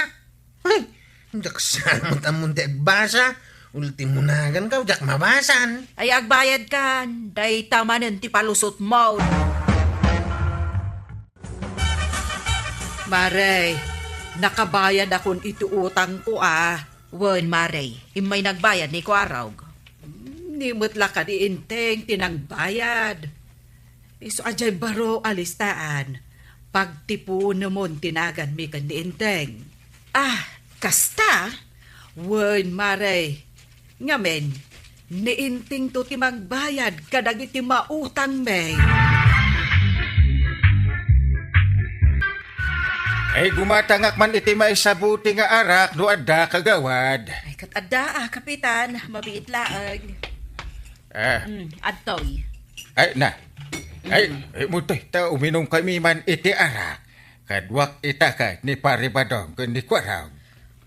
Ay, diak saan met ammon ti agbasa. Ultimo naganko, diak mabasan. Ay, agbayadkan. Dayta manen ti palusotmo. Mare, nakabayadakon iti utangko, a. Wen, Mare, immay nagbayad ni Kuarog. Ni met la kadi Inteng ti nangbayad. Isu a diay baro a listaan, pagtipunemon ti naganmi ken ni Inteng. Ah, kasta? Wen, Mare. Ngamin, Ni Intingto ti mangbayad kadagiti mautangmi. Ay, gumatangak man iti maysa buti nga arak no adda, kagawad. Ay, ket adda, ah, Kapitan. Mabiit laeng. Ah. Mm, adtoy. Ay, na. Ay, ay, mutoy, ta uminumkami man iti arak. Kaduak ita ket ni Pare Badong ken ni Kuarog.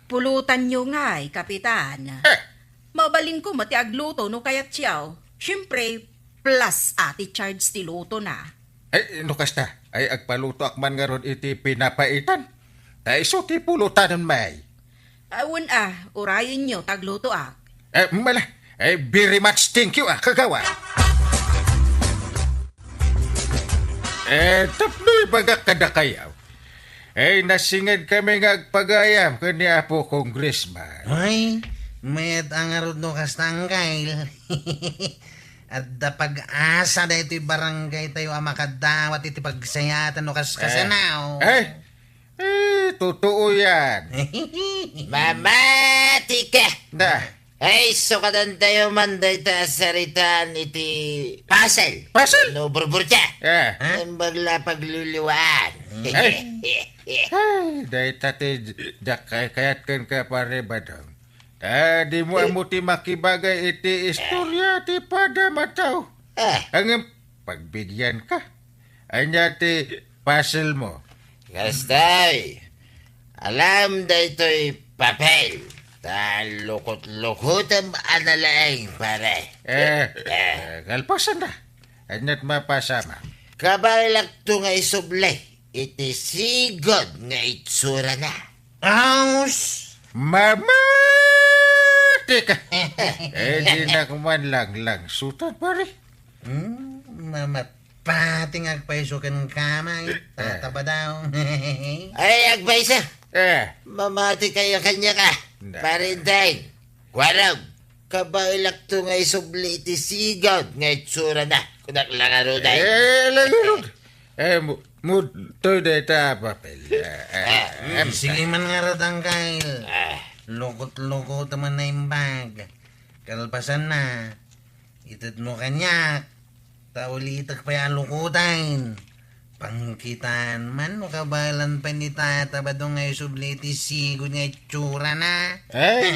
Pulutanyo ngay, Kapitan. Eh. Mabalinko met ti agluto no kayatyo. Siempre, plus a ti charge ti lutona. Ay, no kasta, ay agpalutoak man ngarud iti pinapaitan. Ta isu ti pulutanenmi. Awan a, urayenyo ti aglutoak. Eh, mala, eh, very much thank you, ah, kagawad. Eh, tapno ibagak kadakayo. Eh, nasingedkami nga agpagayam ken ni Apo Congressman. Ay, mayat a ngarud no kasta, Angkel. Adda pag-asa daytoy barangay tayo a makadawat iti pagsayaatan no kas-, kasano. Eh, eh, totoo yan. Mamati ka! Na. Ay, sukadantayo man dayta a saritaan iti puzzle. Puzzle? No, burburtia. Eh. Naimbag la pagluluwaan. Ay. Ay, dayta ti dakay kayat ken ka, Pare Badong. Ta dimo ammo ti makibagay iti istorya ti padamataw. Ah. Ngem pagbigyan ka. Ania ti puzzle mo? Kastoy, alam daytoy papel. Ta lukot-lukotem a nalaing, pare. Eh, eh, kalpasan na. Ania ti mapasama? Kabaelakto nga isubli iti sigud nga itsurana. Aus! Mamati ka! Eh, di na kuman lang, lang sutan, pare. Hmm, mamati nga agpayso ken kamay, eh, tatabadaw. Ay, agpayso! Eh. Mamati kayo kanya ka, na. Pare Inday. Kuarog, kabaelakto nga isubli iti sigud nga itsurana. Kunak la ngarud ay. Eh, la ngarud. Eh, mu-, mutoy dayta a papel. Eh, eh, ah, em, sige man ngarud, Angkel. Ah. Lukot-lukot man naimbag. Kalpasan na, itedmo kaniak. Ta ulitek pay a lukoten. Pangkitaan man no kabaelan pay ni Tata Badong nga isubli iti sigud nga itsurana. Ay,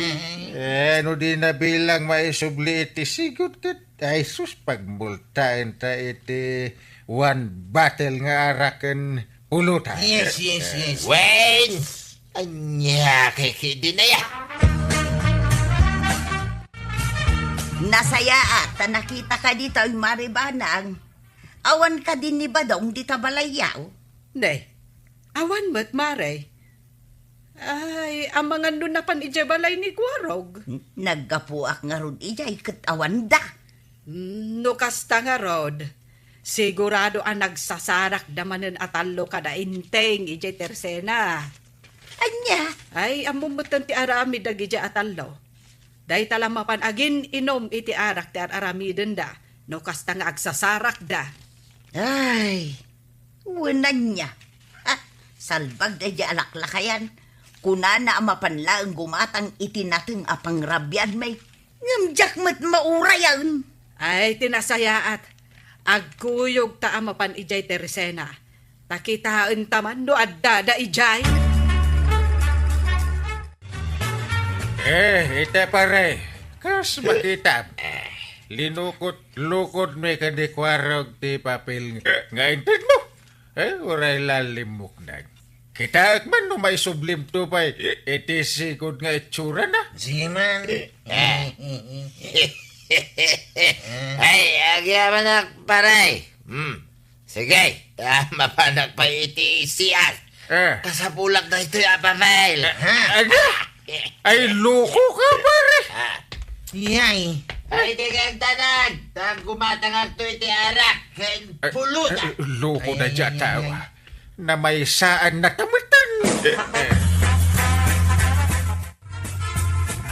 eh, no di na bilang maisubli iti sigud ket, ay sus, pagmultaen ta iti one bottle nga arak ken pulutan. Yes, yes, yes. Wen! Ania kay kidinaya? Nasayaat ta nakitaka ditoy, Mare Banang. Awan kadi ni Badong dita balayyo? Ne, awan met, Mare. Ay, amangan no napan idiay balay ni Kuarog. N-, naggapuak ngarud idiay ket awanda. Mm, no kasta ngarud, sigurado a nagsasarakda manen a tallo kada Inting idiay tersena. Ania? Ay, ammom metten ti aramid dagidiay a tallo. Dayta la mapan agin-inum iti arak ti ar-aramidenda, no kasta nga agsasarakda. Ay, wen ania. Ha? Salbag daydiay a laklakayan. Kunana a mapan laeng gumatang iti nateng a pangrabianmi. Ngem diak met maurayen. Ay, ti nasayaat. Agkuyogta a mapan idiay tersena. Ta kitaenta man no addada idiay. Eh, ita pare, kas makitam, linukot-lukotmi ken ni Kuarog ti papel nga intedmo. Eh, uray la limmuknag. Kitaek man no maisublimto pay iti sigud nga itsurana. Sige man. Eh. Ay, agyamanak, pare. Hmm. Sige, ah, mapanak pay iti C R. Eh. Kasapulak daytoy a papel. Eh, ano? Ay, loko ka, pare. Ah. Yay. Ay, di ka agdanag. Ta gumatangakto iti arak ken pulutan. Eh, loko na ay, dya ay, tao, ay. Ah. Namaysaan na tamutan.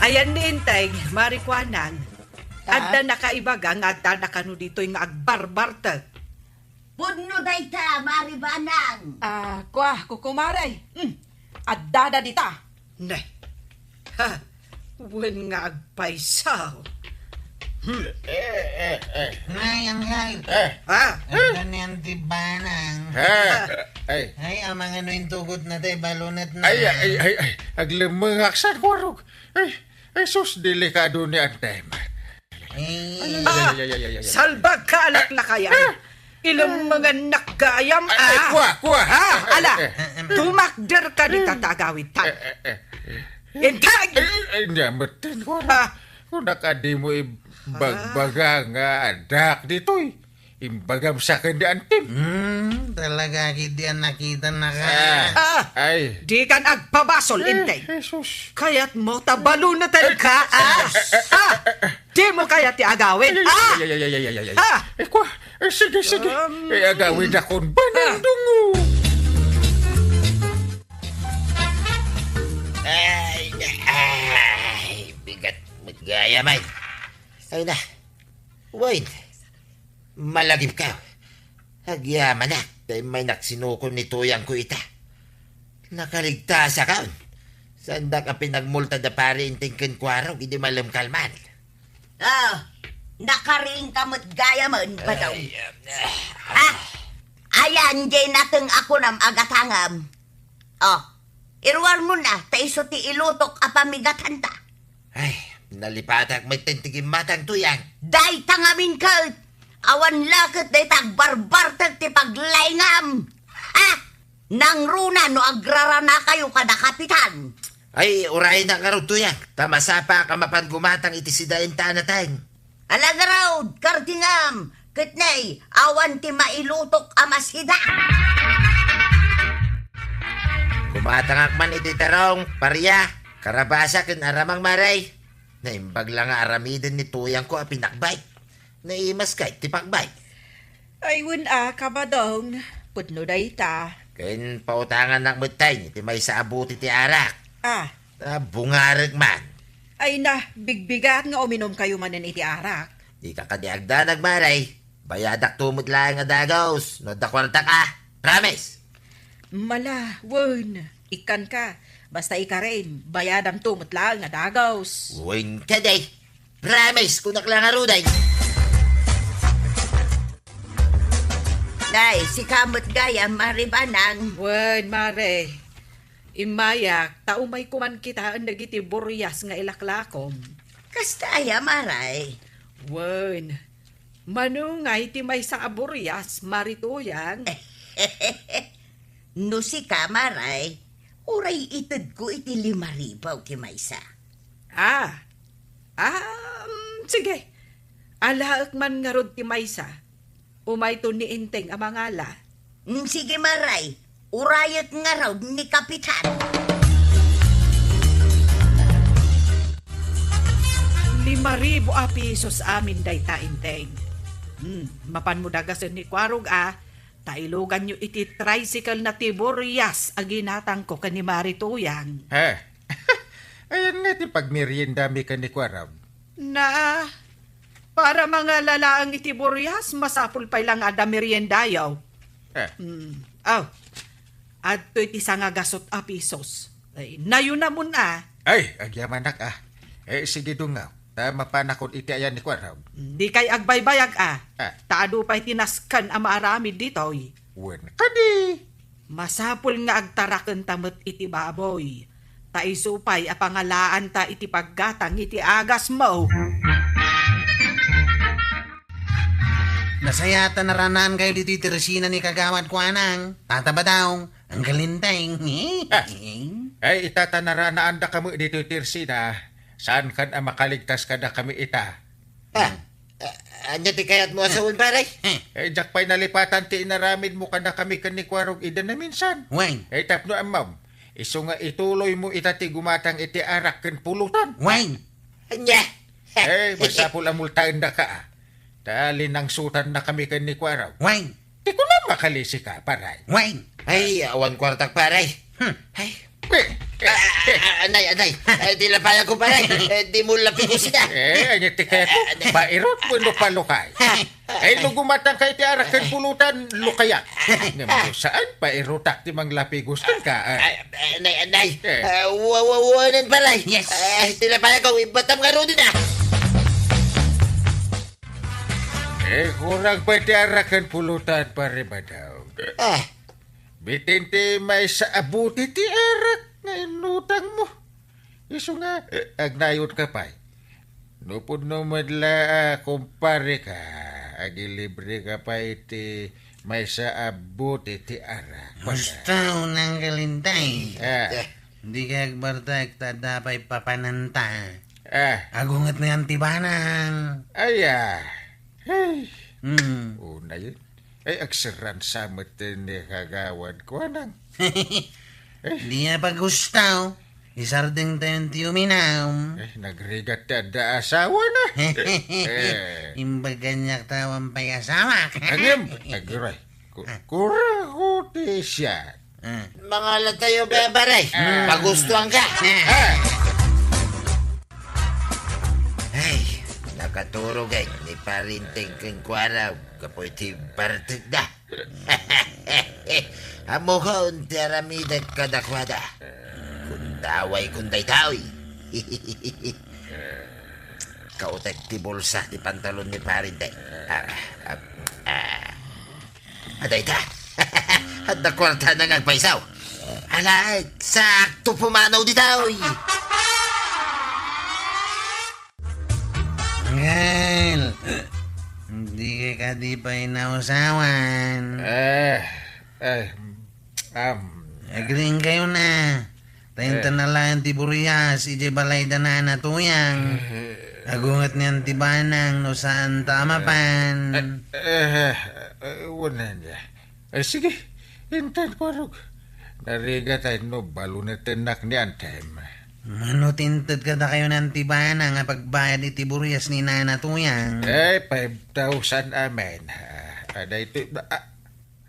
Ayan ni Inteng, Mare Kuanang. Ah? Adda nakaibaga nga adda nakano ditoy nga agbarbartek. Pudno dayta, Mare Banang. Ah, kua, kukumare. Hmm. Addada dita. Ne. Ha, wen nga agpayso. Eh, eh, eh. Ay, Angel. Eh. Ha? Ang ganyan ti banang. Eh, ay. Ay, amang ano yung tugot na tayo, balunat na. Ay, ay, ay, ay. Aglemmengak sa kurog. Ay, ay, sus, delikado ni Antay man. Eh. Ay, ay, ay, ay, ay, ay, ay. Salbag ka, alaklakayan. Ah! Ilang mga nakgayam, ah. Ay, ay, kuha, kuha. Ha? Ala, eh, eh. Tumakder ka di tatagawid ta. Eh, eh, eh. Intay! Eh, eh, nya, metten ko na. Ha? Kung nakadi mo ibagbaga nga anak ditoy, imbagam sa ken di antim. Hmm, talaga, kidi ang nakita na ka. Ah, ay. Di kan agpabasol, eh, Intay. Jesus. Kayat mo, tabalunaten ka, ah? Ah! Di mo kaya ti agawid, ah? Ay, ay, ay, ay, ay, ay, ay, ay. Ah! Eh, kwa, eh, sige, sige. Eh, agawid akon banang dungo. Ay, ay, bigat met gayam ay. Ay na. Wen, malagipkaw. Agyamanak, ta immay naksinukon ni tuyangko ita. Nakaligtasakon. Saandak a pinagmulta da Pari Inteng ken Kuarog idi malem kalman. Ah, nakariingka met gayamen, Badong. Ay, ah, ah. Ayan, jay nateng a kunam a gatangem. Oh, iruarmon na, ta isu ti ilutok a pamigatanta. Ay, nalipatak met ti gimmatang tuyang. Dayta ngamin ket, awan la ket dayta agbarbartek ti paglaingam. Ha? Nangruna no agraranakayo kada kapitan. Ay, uraynak ngarud tuyang, ta masapaak a mapan gumatang iti sidaen ta a nateng. Ala ngarud, kardingam, ket nay, awan ti mailutok a masida. Gumatangak man iti terong, paria, karabasa ken aramang, Mare. Naimbag la nga aramiden ni tuyangko a pinakbay. Naimas kay ti pakbay. Ay, wen a, Kabadong, pudno dayta. Ken pautangannak met tay iti maysa a buti ti arak. Ah. Ta bungarek man. Ay na, bigbigat nga uminumkayo manen iti arak. Dika kadi agdanag, Mare. Bayadakto met laeng a dagus, no adda kuartak a. Promise! Mala, wen, ikkanka. Basta ikarin, bayadamto met laeng a dagus. Wen kadi. Promise, kunak la ngaruden. Nay, sika met gayam, Mare Banang. Wen, Mare. Immayak, ta umayko man kitaen dagiti burias nga ilaklakom. Kasta aya, Mare? Wen, mano ngay ti maysa a burias, Mare Tuyang? No sika, Mare, uray itedko iti lima ribu ti maysa. Ah, ah, mm, sige. Alaek man ngarud ti maysa. Umayto ni Inteng a mangala. Mm, sige, Mare. Urayek ngarud ni Kapitan. Lima ribu a pisos amin dayta, Inteng. Hmm, mapanmo dagasen ni Kuarog a, ta iluganyo iti tricycle na ti burias a ginatangko ken ni Mare Tuyang. Eh, ayan nga ti pagmeriendami ken ni Kuarog. Na, para mangala laeng iti burias, masapul pay la nga adda meriendayo. Eh. Hmm. Aw, adtoy ti sangagasut a pisos. Ay, nayunamon a. Ay, agyamanak a. Eh, sige, dungaw. Ta mapanakon iti ayan ni Kuarog. Dikay agbaybayag a. Ah. Ta adu pay ti nasken a maaramid ditoy. Wen kadi. Masapul nga agtarakenta met iti baboy, ta isu pay a pangalaanta iti paggatang iti agasmo. Nasayaat ta naranaankayo ditoy ti resina ni Kagawad Kuanang, Tata Badong, Anggal Inteng. Ah, ay, ita ta naranaandakami ditoy ti resina, saankan a makaligtas kadakami ita. Ah, ah, ania ti kayatmo a sawen, pare? Eh, diak pay nalipatan ti inaramidmo kadakami ken ni Kuarog idi naminsan. Wen. Eh, tapno ammom, isu nga ituloymo ita ti gumatang iti arak ken pulutan. Wen. Ania? Eh, masapul a multaendaka, ah. Ta linangsotannakami ken ni Kuarog. Wen. Ti kunam, makalisi ka, pare. Wen. Ay, awan kuartak, pare. Hmm. Ay. Eh, eh, Ah, ah, eh. Ah, anay, anay. Ay, ti lapayag ko, pare. Eh, di mo lapigos na. Eh, anya ti kaya ko? Ah, anay. Pairot mo no palukay. Eh, no gumatang ka iti arak ken pulutan, lukayat. Ngem no saan, pairotak ti manglapigos kenka, ah. Ay, anay, anay. Eh. Ah, wa-, wa-, wanen, pare. Yes. Ah, ti lapayag ko, ibatam nga rudi na. Eh, kurang pay ti arak ken pulutan, Pare Badaw. Ah. Bitin ti maysa a bote ti arak nga inutangmo. Isu nga, eh, agnayon ka pay. No pudno met la a kumpare ka, agilibre ka pay ti maysa a bote ti arak. Gusto nang kalintay. Ah. Eh, di ka agbartek ta adda pay papananta. Ah. Agunget ni Antibanang. Aya. Hey. Hmm. Una yun. Ay, agseran sa met ni kagawad ko, anang. Di a pagustaw. Isardeng tayon ti uminam. Eh, nagrigat ti adda asawa na. Eh, eh. Imbag kaniak ta awan pay asawak. Agim, agiray. Ku-, kura ko ti siya. Ah. Mangala tayo, Bebare. Ah. Pagustuhan ka. Ah. Ay, nakaturog ay ni Pare Inteng ken Kuarog gapu iti bartekda. Ammokon ti aramidek kadakuada. Kundaway kun daytoy. Kautek ti bulsa ti pantalon ni Pare Inteng. Ah, ah, ah. Adayta. Adda kuartana nga agpaysaw. Ala, sakto pumanaw ditoy. Angel, di ka kadi pay nausawan. Eh, eh, am. Agriing kayo na. Tayo Eh. ta na lang ti burias, iti balay da Nana Tuyang. Eh. Agunget ni Antibanang no saan ta a mapan. Eh, eh, eh, wanan ya. Eh, sige, intan Kuarog. Narigat ay no balunetennak ni Antem. Mano ti inted kadakayo ni Antibanang a pagbayad iti burias ni Nana Tuyang? Eh, five thousand amen. Ah, daytoy, ah,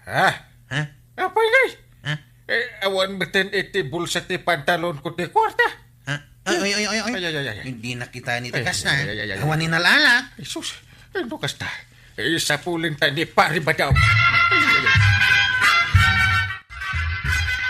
Ha? Ha? Apay ngay? Ha? Eh, awan metten iti bulsa ti pantalon ko ti kuarta. Ha? Ay, ay, ay, ay, ay. Ay, ay, ay, ay. Hindi nakita ni Ay, Tikas na. Ay, ay, ay, ay, ay. Awan ni nalala. Ay, sus. Ano kasta? Eh, sapulen ta ni Pare Badaw. Ay, ay, ay.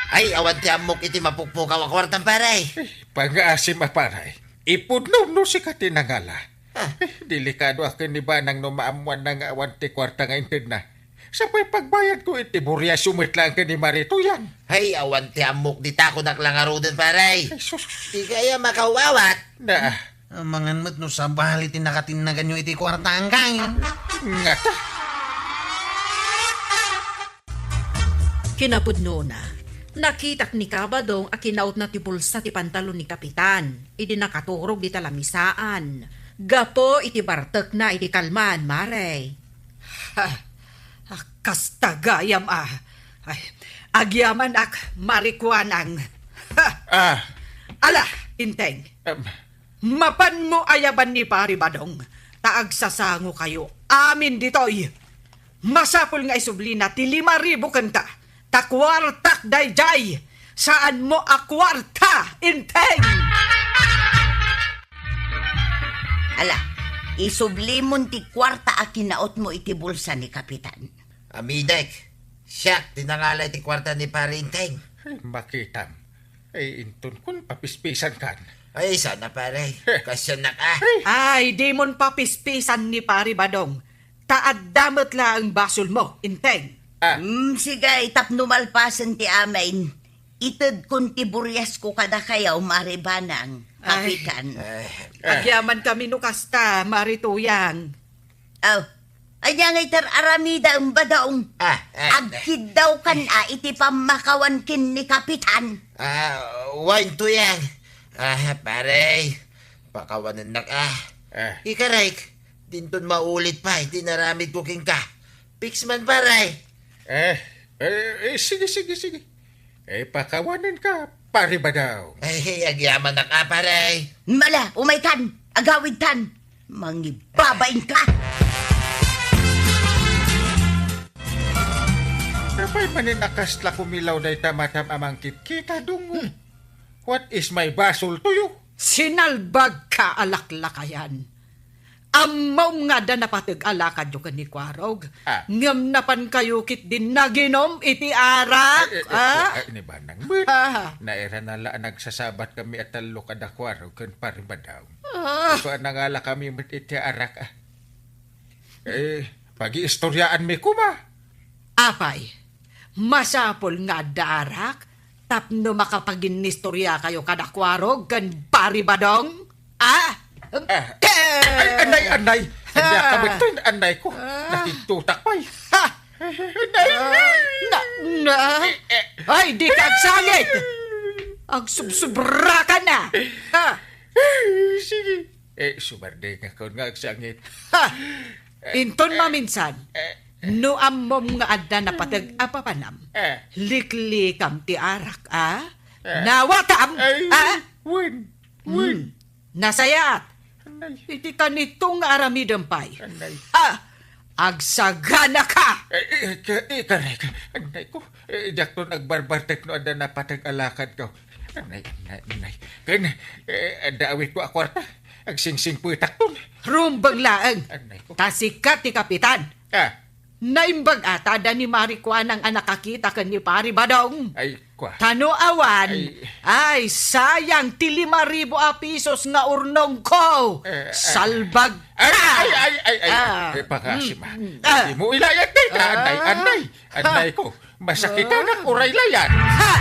Ay, awan ti ammok iti mapukpukaw a kuartam, pare. Eh, pangaasim a pare. Ipudno no sika ti nangala. Ah. Eh, delikado a ken ni Banang no maammuanna nga awan ti kuarta nga intedna. Sapay pagbayadko iti buriaso met laeng ken ni Mari Tuyang. Ay, awan ti ammok dita kunak la ngaruden, pare. Ay, sus. Di kaya makawawat. Na. Amangan met no sabali ti nakatinnaganyo iti kuarta, angkay. Ngata. Kinapudnona, nakitak ni Kabadong a kinautna ti bulsa ti pantalon ni Kapitan idi nakaturog dita lamisaan gapu iti bartekna idi kalman, mare. Ha, ah, kasta gayam a. Ay, agyamanak, Mari Kuanang. Ha! Ah. Ala, Inteng. Em. Mapanmo ayaban ni Pari Badong, ta agsasangokayo amin ditoy. Masapul nga isublina ti lima ribu kenta, ta kuartak daydiay. Saanmo a kuarta, Inteng! Ala, isublimon ti kuarta a kinautmo iti bulsa ni Kapitan. Amidek, siak ti nangala iti kuarta ni Pari Inteng. Ay, makitam. Ay, inton kun papispisan kan. Ay, sana, pare. Heh. Kasiannak, ah. Ay, dimon papispisan ni Pari Badong. Ta adda met laeng basolmo, Inteng. Ah. Mm, sige, tapno malpasen ti amin. Itedkon ti buriasko kadakayo, Mari Banang, Ay. Kapitan. Ay. Agyaman kami no kasta, Mari Tuyang. Aw, ania ngay ti ar-aramidem, Badong? Ah, ah. Agkiddawkan a iti pammakawan ken ni Kapitan. Ah, wen, Tuyang. Ah, pare, pakawanennak, ah. Ah. Ikarek, dinton maulit pay ti inaramidko kenka. Fix man, pare. Eh, eh, eh, sige, sige, sige. Eh, pakawanenka, Pare Badaw. Ay, agyamanak a, pare. Mala, umaykan, agawidtan. Mangibabainka. Apay manen a kasla kumilaw dayta matam a mangkitkita, Dungo? Hmm. What is my basol to you? Sinalbagka a laklakayan. Ammom nga adda napateg a lakadyo ken ni Kuarog, Ah. ngem napankayo ketdin naginom iti arak, Ay, ay, ah? Ay, ni Banang met. Ah. Nairana la a nagsasabat kami a tallo kada Kuarog ken Pari Badaw. Ah. Isu a nangala kami met iti arak, ah. Eh, Pagiistoriaanmi koma. Apay, masapul nga adda arak tapno makapaginnistoriakayo kadakuaro ken Pari Badong? Ah? Ah. Ay, anay, anay. Hindi Ah. ka beton, anay ko. Ah. Nakigtutak pay. Ha! Anay. Ah, na, na. Eh, eh. Ay, di ka agsangit! Agsubsubra ka na! Ha! Sige. Eh, sumardi nga kon nga agsangit. Ha! Inton maminsan, Eh. no ammom nga adda napateg a papanam, Eh. liklikam ti arak, a? Eh. Nawatam, Ay, a? wen, wen. Hmm. Nasayat. Anay. Iti kanito nga aramidem pay. Anay. Ha! Agsagana ka! Eh, eh, ka-, eh, karay ka. Anay ko. Eh, diak ton agbarbartek no adda napateg a lakad ko. Anay, anay, anay. Ken, eh, adda awit ko a kwarta. Agsingsingpetak ton. Rumbeng laeng. Anay ko. Ta sika ti kapitan. Ah. Naimbag ata da ni Mari Kuanang a nakakita ken ni Pari Badong. Ay, kwa. Ta no awan, Ay. ay, sayang ti lima ribu a pisos nga urnong ko. Eh, eh. Salbag Ay, ka! ay, ay, ay, ay. Ah. Eh, pakasima. Mm, mm. Ah. Di mo ilayat, eh. Ah. Anay, anay. Anay ko. Masakitanak Ah. uray layat. Ha!